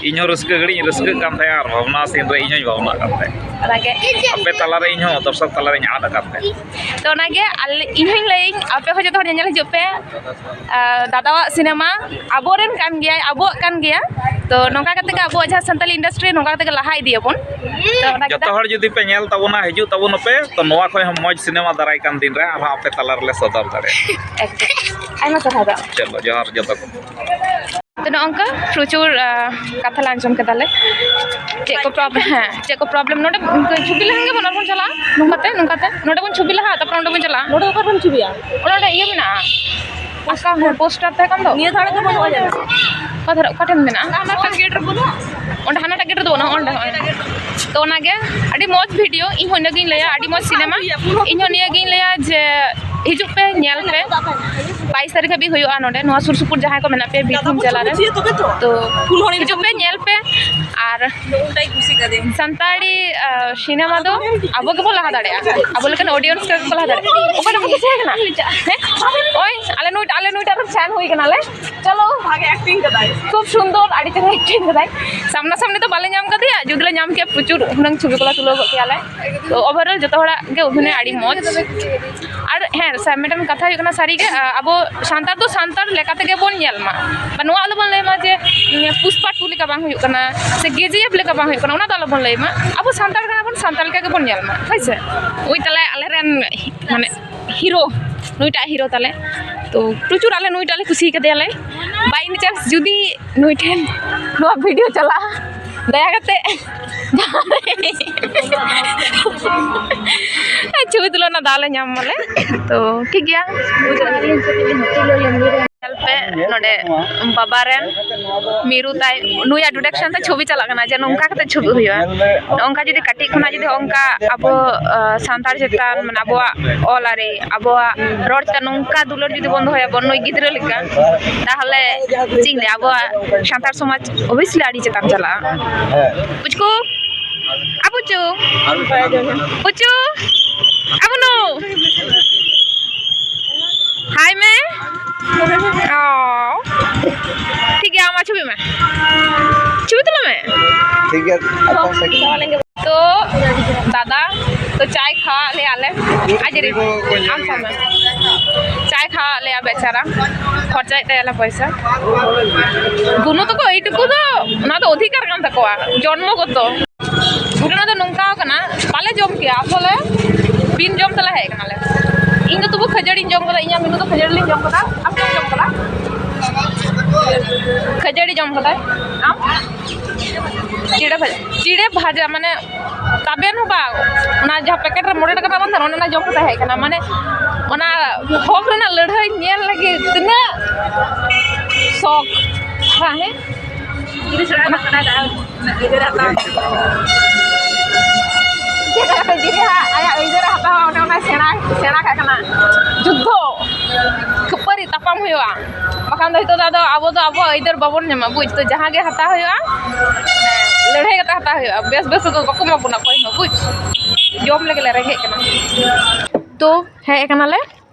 ᱤᱧ ᱦᱚᱸ ᱨᱟᱹᱥᱠᱟᱹ ᱜᱷᱟᱹᱲᱤᱡ ᱤᱧ ᱨᱟᱹᱥᱠᱟᱹᱜ ᱠᱟᱱ ᱛᱟᱦᱮᱸᱜᱼᱟ ᱟᱨ ᱵᱷᱟᱵᱽᱱᱟ ᱥᱤᱱ ᱨᱮ ᱤᱧ ᱦᱚᱸᱧ ᱵᱷᱟᱵᱽᱱᱟᱜ ᱠᱟᱱ ᱛᱟᱦᱮᱸᱜ᱾ ᱚᱱᱟᱜᱮ ᱟᱯᱮ ᱛᱟᱞᱟᱨᱮ ᱤᱧ ᱦᱚᱸ ᱫᱚᱨᱥᱚᱠ ᱛᱟᱞᱟᱨᱤᱧ ᱟᱫ ᱟᱠᱟᱱ ᱛᱟᱦᱮᱸᱜ᱾ ᱛᱚ ᱚᱱᱟᱜᱮ ᱟᱞᱮ, ᱤᱧ ᱦᱚᱸᱧ ᱞᱟᱹᱭᱟᱹᱧ, ᱟᱯᱮ ᱦᱚᱸ ᱡᱚᱛᱚ ᱦᱚᱲ ᱧᱮᱧᱮᱞ ᱦᱤᱡᱩᱜ ᱯᱮ᱾ ᱟᱨ ᱫᱟᱫᱟᱣᱟᱜ ᱥᱤᱱᱮᱢᱟ ᱟᱵᱚᱨᱮᱱ ᱠᱟᱱ ᱜᱮᱭᱟᱭ, ᱟᱵᱚᱣᱟᱜ ᱠᱟᱱ ᱜᱮᱭᱟ᱾ ᱛᱚ ᱱᱚᱝᱠᱟ ᱠᱟᱛᱮ ᱜᱮ ᱟᱵᱚᱣᱟᱜ ᱡᱟᱦᱟᱸ ᱥᱟᱱᱛᱟᱞᱤ ᱤᱱᱰᱟᱥᱴᱨᱤ ᱱᱚᱝᱠᱟ ᱠᱟᱛᱮ ᱜᱮ ᱞᱟᱦᱟ ᱤᱫᱤᱭᱟᱵᱚᱱ᱾ ᱛᱚ ᱚᱱᱟ ᱡᱚᱛᱚ ᱦᱚᱲ ᱡᱩᱫᱤ ᱯᱮ ᱧᱮᱞ ᱛᱟᱵᱚᱱᱟ, ᱦᱤᱡᱩᱜ ᱛᱟᱵᱚᱱ ᱯᱮ, ᱛᱚ ᱱᱚᱣᱟ ᱠᱷᱚᱱ ᱦᱚᱸ ᱢᱚᱡᱽ ᱥᱤᱱᱮᱢᱟ ᱫᱟᱨᱟᱭ ᱠᱟᱱ ᱫᱤᱱ ᱨᱮ ᱟᱨᱦᱚᱸ ᱟᱯᱮ ᱛᱟᱞᱟ ᱨᱮᱞᱮ ᱥᱚᱫᱚᱨ ᱫᱟᱲᱮᱭᱟᱜᱼᱟ᱾ ᱮᱠᱫᱚᱢ᱾ ᱟᱭᱢᱟ ᱥᱟᱨᱦᱟᱣ ᱫᱟ᱾ ᱪᱚᱞᱚ, ᱡᱚᱦᱟᱨ ᱡᱚᱛᱚ ᱠᱚ᱾ ᱛᱚ ᱱᱚᱜᱼᱚ ᱱᱚᱝᱠᱟ ᱯᱨᱚᱪᱩᱨ, ᱟᱸ, ᱠᱟᱛᱷᱟ ᱞᱮ ᱟᱸᱡᱚᱢ ᱠᱮᱫᱟᱞᱮ᱾ ᱪᱮᱫ ᱠᱚ ᱯᱨᱚᱵᱞᱮᱢ, ᱦᱮᱸ, ᱪᱮᱫ ᱠᱚ ᱯᱨᱚᱵᱞᱮᱢ ᱱᱚᱰᱮ? ᱪᱷᱚᱵᱤ ᱞᱟᱦᱟ ᱜᱮ ᱵᱚᱱ ᱟᱨ ᱵᱚᱱ ᱪᱟᱞᱟᱜᱼᱟ, ᱱᱚᱝᱠᱟᱛᱮ, ᱱᱚᱝᱠᱟᱛᱮ᱾ ᱱᱚᱰᱮ ᱵᱚᱱ ᱪᱷᱚᱵᱤ ᱞᱟᱦᱟ, ᱛᱟᱨᱯᱚᱨ ᱚᱸᱰᱮ ᱵᱚᱱ ᱪᱟᱞᱟᱜᱼᱟ᱾ ᱱᱚᱰᱮ ᱚᱠᱟ ᱨᱮᱵᱚᱱ ᱪᱷᱚᱵᱤᱭᱟ? ᱚᱱᱟ ᱚᱸᱰᱮ ᱤᱭᱟᱹ ᱢᱮᱱᱟᱜᱼᱟ, ᱚᱠᱟ ᱯᱳᱥᱴᱟᱨ ᱛᱟᱦᱮᱸ ᱠᱟᱱ ᱫᱚ? ᱱᱤᱭᱟᱹ ᱫᱷᱟᱨᱮ ᱫᱚ ᱵᱟᱹᱱᱩᱜᱼᱟ ᱡᱟᱹᱱᱤᱡ᱾ ᱚᱠᱟ ᱫᱷᱟᱨᱮ, ᱚᱠᱟ ᱴᱷᱮᱱ ᱢᱮᱱᱟᱜᱼᱟ? ᱦᱟᱱᱟᱴᱟᱜ ᱜᱮᱴ ᱨᱮ ᱵᱟᱹᱱᱩᱜᱼᱟ? ᱚᱸᱰᱮ ᱦᱟᱱᱟᱴᱟᱜ ᱜᱮᱴ ᱨᱮᱫᱚ ᱵᱟᱹᱱᱩᱜᱼᱟ, ᱚᱸᱰᱮ ᱦᱚᱸᱜᱼᱚᱭ᱾ ᱛᱚ ᱚᱱᱟᱜᱮ ᱟᱹᱰᱤ ᱢᱚᱡᱽ ᱵᱷᱤᱰᱤᱭᱳ, ᱤᱧ ᱦᱚᱸ ᱤᱱᱟᱹᱜᱤᱧ ᱞᱟᱹᱭᱟ, ᱟᱹᱰᱤ ᱢᱚᱡᱽ ᱥᱤᱱᱮᱢᱟ᱾ ᱤᱧ ᱦᱚᱸ ᱱᱤᱭᱟᱹᱜᱤᱧ ᱞᱟᱹᱭᱟ ᱡᱮ ᱦᱤᱡᱩᱜ ᱯᱮ, ᱧᱮᱞ ᱯᱮ᱾ ᱵᱟᱭᱤᱥ ᱛᱟᱹᱨᱤᱠᱷ ᱦᱟᱹᱵᱤᱡ ᱦᱩᱭᱩᱜᱼᱟ ᱱᱚᱰᱮ, ᱱᱚᱣᱟ ᱥᱩᱨ ᱥᱩᱯᱩᱨ ᱡᱟᱦᱟᱸᱭ ᱠᱚ ᱢᱮᱱᱟᱜ ᱯᱮᱭᱟ, ᱵᱤᱨᱵᱷᱩᱢ ᱡᱮᱞᱟ ᱨᱮ᱾ ᱛᱚ ᱦᱤᱡᱩᱜ ᱯᱮ, ᱧᱮᱞ ᱯᱮ᱾ ᱟᱨ ᱥᱟᱱᱛᱟᱲᱤ, ᱟᱸ, ᱥᱤᱱᱮᱢᱟ ᱫᱚ ᱟᱵᱚ ᱜᱮᱵᱚᱱ ᱞᱟᱦᱟ ᱫᱟᱲᱮᱭᱟᱜᱼᱟ, ᱟᱵᱚ ᱞᱮᱠᱟᱱ ᱚᱰᱤᱭᱮᱱᱥ ᱠᱚ ᱞᱟᱦᱟ ᱫᱟᱲᱮᱭᱟᱜᱼᱟ᱾ ᱚᱠᱟᱴᱟᱜ ᱠᱚ ᱠᱩᱥᱤᱭᱟᱜ ᱠᱟᱱᱟ? ᱦᱮᱸ? ᱳᱭ, ᱟᱞᱮ ᱱᱩᱭ, ᱟᱞᱮ ᱱᱩᱭᱴᱟᱜ ᱨᱮ ᱯᱷᱮᱱ ᱦᱩᱭ ᱠᱟᱱᱟᱞᱮ᱾ ᱪᱚᱞᱚ, ᱵᱷᱟᱜᱮ ᱮᱠᱴᱤᱝ ᱠᱟᱫᱟᱭ, ᱠᱷᱩᱵ ᱥᱩᱱᱫᱚᱨ, ᱟᱹᱰᱤ ᱪᱮᱦᱨᱟ ᱮᱠᱴᱤᱝ ᱠᱟᱫᱟᱭ᱾ ᱥᱟᱢᱱᱟ ᱥᱟᱢᱱᱤ ᱫᱚ ᱵᱟᱞᱮ ᱧᱟᱢ ᱠᱟᱫᱮᱭᱟ, ᱡᱩᱫᱤ ᱞᱮ ᱧᱟᱢ ᱠᱮᱭᱟ ᱯᱨᱚᱪᱩᱨ ᱦᱩᱱᱟᱹᱝ ᱪᱷᱚᱵᱤ ᱠᱚᱞᱮ ᱛᱩᱞᱟᱹᱣ ᱜᱚᱫ ᱠᱮᱭᱟᱞᱮ᱾ ᱛᱚ ᱳᱵᱷᱟᱨᱚᱞ ᱡᱚᱛᱚ ᱦᱚᱲᱟᱜ ᱜᱮ ᱚᱵᱷᱤᱱᱚᱭ ᱟᱹᱰᱤ ᱢᱚᱡᱽ᱾ ᱟᱨ ᱦᱮᱸ, ᱥᱟ-, ᱢᱤᱫᱴᱮᱱ ᱠᱟᱛᱷᱟ ᱦᱩᱭᱩᱜ ᱠᱟᱱᱟ, ᱥᱟᱹᱨᱤᱜᱮ, ᱟ-, ᱟᱵᱚ ᱥᱟᱱᱛᱟᱲ ᱫᱚ ᱥᱟᱱᱛᱟᱲ ᱞᱮᱠᱟ ᱛᱮᱜᱮ ᱵᱚᱱ ᱧᱮᱞ ᱢᱟ, ᱵᱟ ᱱᱚᱣᱟ ᱟᱞᱚ ᱵᱚᱱ ᱞᱟᱹᱭ ᱢᱟ ᱡᱮ, ᱩᱸ, ᱯᱩᱥᱯᱟ ᱴᱩ ᱞᱮᱠᱟ ᱵᱟᱝ ᱦᱩᱭᱩᱜ ᱠᱟᱱᱟ ᱥᱮ ᱠᱮ ᱡᱤ ᱮᱯᱷ ᱞᱮᱠᱟ ᱵᱟᱝ ᱦᱩᱭᱩᱜ ᱠᱟᱱᱟ, ᱚᱱᱟ ᱫᱚ ᱟᱞᱚ ᱵᱚᱱ ᱞᱟᱹᱭ ᱢᱟ᱾ ᱟᱵᱚ ᱥᱟᱱᱛᱟᱲ ᱠᱟᱱᱟ ᱵᱚᱱ, ᱥᱟᱱᱛᱟᱲ ᱞᱮᱠᱟ ᱜᱮᱵᱚᱱ ᱧᱮᱞ ᱢᱟ, ᱦᱳᱭ ᱥᱮ? ᱳᱭ ᱛᱟᱦᱞᱮ ᱟᱞᱮᱨᱮᱱ ᱢᱟᱱᱮ ᱦᱤᱨᱳ, ᱱᱩᱭᱴᱟᱜ ᱦᱤᱨᱳ ᱛᱟᱞᱮ, ᱛᱚ ᱯᱨᱚᱪᱩᱨ ᱟᱞᱮ ᱱᱩᱭᱴᱟᱜ ᱞᱮ ᱠᱩᱥᱤ ᱠᱟᱫᱮᱭᱟᱞᱮ᱾ ᱵᱟᱭ ᱮᱱᱤ ᱪᱟᱱᱥ ᱡᱩᱫᱤ ᱱᱩᱭ ᱴᱷᱮᱱ ᱱᱚᱣᱟ ᱵᱷᱤᱰᱤᱭᱳ ᱪᱟᱞᱟᱜᱼᱟ, ᱫᱟᱭᱟ ᱠᱟᱛᱮ ᱡᱟᱦᱟᱸᱨᱮ ᱪᱷᱚᱵᱤ ᱛᱩᱞᱟᱹᱣ ᱨᱮᱱᱟᱜ ᱫᱟᱣ ᱞᱮ ᱧᱟᱢ ᱢᱟᱞᱮ, ᱛᱚ ᱴᱷᱤᱠ ᱜᱮᱭᱟ᱾ ᱯᱮ ᱱᱚᱰᱮ ᱵᱟᱵᱟ ᱨᱮᱱ ᱢᱤᱨᱩ ᱛᱟᱭ, ᱱᱩᱭᱟᱜ ᱰᱤᱨᱮᱠᱥᱚᱱ ᱛᱮ ᱪᱷᱚᱵᱤ ᱪᱟᱞᱟᱜ ᱠᱟᱱᱟ ᱡᱮ ᱱᱚᱝᱠᱟ ᱠᱟᱛᱮ ᱪᱷᱚᱵᱤ ᱦᱩᱭᱩᱜᱼᱟ᱾ ᱱᱚᱝᱠᱟ ᱡᱩᱫᱤ ᱠᱟᱹᱴᱤᱡ ᱠᱷᱚᱱᱟᱜ ᱡᱩᱫᱤ ᱚᱱᱠᱟ ᱟᱵᱚ, ᱟ, ᱥᱟᱱᱛᱟᱲ ᱪᱮᱛᱟᱱ, ᱢᱟᱱᱮ ᱟᱵᱚᱣᱟᱜ ᱚᱞ ᱟᱹᱨᱤ, ᱟᱵᱚᱣᱟᱜ ᱨᱚᱲ ᱪᱮᱛᱟᱱ ᱱᱚᱝᱠᱟ ᱫᱩᱞᱟᱹᱲ ᱡᱩᱫᱤ ᱵᱚᱱ ᱫᱚᱦᱚᱭᱟ ᱵᱚᱱ ᱱᱩᱭ ᱜᱤᱫᱽᱨᱟᱹ ᱞᱮᱠᱟ, ᱛᱟᱦᱚᱞᱮ ᱪᱮᱫ ᱤᱧ ᱞᱟᱹᱭᱟ, ᱟᱵᱚᱣᱟᱜ ᱥᱟᱱᱛᱟᱲ ᱥᱚᱢᱟᱡᱽ obviously ᱟᱹᱰᱤ ᱪᱮᱛᱟᱱ ᱪᱟᱞᱟᱜᱼᱟ᱾ ᱯᱩᱪᱠᱩ, ᱟᱵᱩᱪᱩ, ᱯᱩᱪᱩ, ᱟᱵᱩᱱᱩ, ᱦᱟᱭ ᱢᱮ᱾ ᱚ, ᱴᱷᱤᱠ ᱜᱮᱭᱟ, ᱟᱢ ᱪᱷᱚᱵᱤ ᱢᱮ, ᱪᱷᱚᱵᱤ ᱛᱩᱞᱟᱹᱣ ᱢᱮ᱾ ᱴᱷᱤᱠ ᱜᱮᱭᱟ, ᱟᱪᱪᱷᱟ, ᱴᱷᱤᱠ ᱜᱮᱭᱟ᱾ ᱛᱚ ᱫᱟᱫᱟ, ᱛᱚ ᱪᱟᱭ ᱠᱷᱟᱣᱟᱣᱟᱫ ᱞᱮᱭᱟ ᱞᱮ, ᱟᱡ ᱨᱮ, ᱟᱢ ᱥᱟᱶ ᱢᱮ᱾ ᱪᱟᱭ ᱠᱷᱟᱣᱟᱣᱟᱫ ᱞᱮᱭᱟ ᱵᱮᱪᱟᱨᱟ, ᱠᱷᱚᱨᱪᱟᱭᱮᱫ ᱛᱟᱭᱟ ᱞᱮ ᱯᱚᱭᱥᱟ᱾ ᱜᱩᱱᱩ ᱛᱟᱠᱚ ᱮᱭᱴᱩᱠᱩ ᱫᱚ, ᱚᱱᱟ ᱫᱚ ᱚᱫᱷᱤᱠᱟᱨ ᱠᱟᱱ ᱛᱟᱠᱚᱣᱟ, ᱡᱚᱱᱢᱚᱜᱚᱛᱚ᱾ ᱜᱷᱚᱴᱚᱱᱟ ᱫᱚ ᱱᱚᱝᱠᱟ ᱠᱟᱱᱟ, ᱵᱟᱞᱮ ᱡᱚᱢ ᱠᱮᱜᱼᱟ ᱟᱥᱚᱞᱮ, ᱵᱤᱱ ᱡᱚᱢ ᱛᱮᱞᱮ ᱦᱮᱡ ᱠᱟᱱᱟᱞᱮ᱾ ᱤᱧ ᱫᱚ ᱛᱚᱵᱩ ᱠᱷᱟᱹᱡᱟᱹᱲᱤᱧ ᱡᱚᱢ ᱠᱟᱫᱟ, ᱤᱧᱟᱹᱜ ᱢᱮᱱᱩ ᱫᱚ ᱠᱷᱟᱹᱡᱟᱹᱲᱤ ᱞᱤᱧ ᱡᱚᱢ ᱠᱟᱫᱟ᱾ ᱟᱢ ᱪᱮᱫ ᱮᱢ ᱡᱚᱢ ᱠᱟᱫᱟ? ᱠᱷᱟᱹᱡᱟᱹᱲᱤ ᱡᱚᱢ ᱠᱟᱫᱟᱭ᱾ ᱟᱢ? ᱪᱤᱲᱮ ᱵᱷᱟᱡᱟ, ᱪᱤᱲᱮ ᱵᱷᱟᱡᱟ ᱢᱟᱱᱮ ᱛᱟᱵᱮᱱ ᱦᱚᱸ ᱵᱟᱝ, ᱚᱱᱟ ᱡᱟᱦᱟᱸ ᱯᱮᱠᱮᱴ ᱨᱮ ᱢᱚᱬᱮ ᱴᱟᱠᱟ ᱨᱮᱱᱟᱜ ᱵᱟᱝ ᱛᱟᱦᱮᱱᱟ, ᱚᱱᱮ ᱚᱱᱟ ᱡᱚᱢ ᱠᱟᱛᱮ ᱦᱮᱡ ᱠᱟᱱᱟ᱾ ᱢᱟᱱᱮ ᱚᱱᱟ ᱦᱚᱠ ᱨᱮᱱᱟᱜ ᱞᱟᱹᱲᱦᱟᱹᱭ ᱧᱮᱞ ᱞᱟᱹᱜᱤᱫ ᱛᱤᱱᱟᱹᱜ ᱥᱚᱠ, ᱦᱮᱸ? ᱪᱮᱫ ᱞᱮᱠᱟᱛᱮ ᱡᱤᱣᱤ ᱦᱟᱸᱜ ᱟᱭᱟᱜ ᱟᱹᱭᱫᱟᱹᱨ ᱮ ᱦᱟᱛᱟᱣᱟ, ᱚᱱᱮ ᱚᱱᱟ ᱥᱮᱬᱟ, ᱥᱮᱬᱟ ᱠᱟᱜ ᱠᱟᱱᱟ᱾ ᱡᱩᱫᱽᱫᱷᱚ, ᱠᱷᱟᱹᱯᱟᱹᱨᱤ ᱛᱟᱯᱟᱢ ᱦᱩᱭᱩᱜᱼᱟ, ᱵᱟᱠᱷᱟᱱ ᱫᱚ ᱱᱤᱛᱚᱜ ᱫᱚ ᱟᱫᱚ ᱟᱵᱚ ᱫᱚ ᱟᱵᱚᱣᱟᱜ ᱟᱹᱭᱫᱟᱹᱨ ᱵᱟᱵᱚᱱ ᱧᱟᱢᱟ, ᱵᱩᱡᱽ? ᱛᱚ ᱡᱟᱦᱟᱸ ᱜᱮ ᱦᱟᱛᱟᱣ ᱦᱩᱭᱩᱜᱼᱟ, ᱞᱟᱹᱲᱦᱟᱹᱭ ᱠᱟᱛᱮ ᱦᱟᱛᱟᱣ ᱦᱩᱭᱩᱜᱼᱟ᱾ ᱵᱮᱥ ᱵᱮᱥ ᱫᱚ ᱵᱟᱠᱚ ᱮᱢᱟ ᱵᱚᱱᱟ ᱚᱠᱚᱭ ᱦᱚᱸ, ᱵᱩᱡᱽ? ᱡᱚᱢ ᱞᱟᱹᱜᱤᱫ ᱞᱮ ᱨᱮᱸᱜᱮᱡ ᱠᱟᱱᱟ᱾ ᱛᱚ ᱦᱮᱡ ᱠᱟᱱᱟᱞᱮ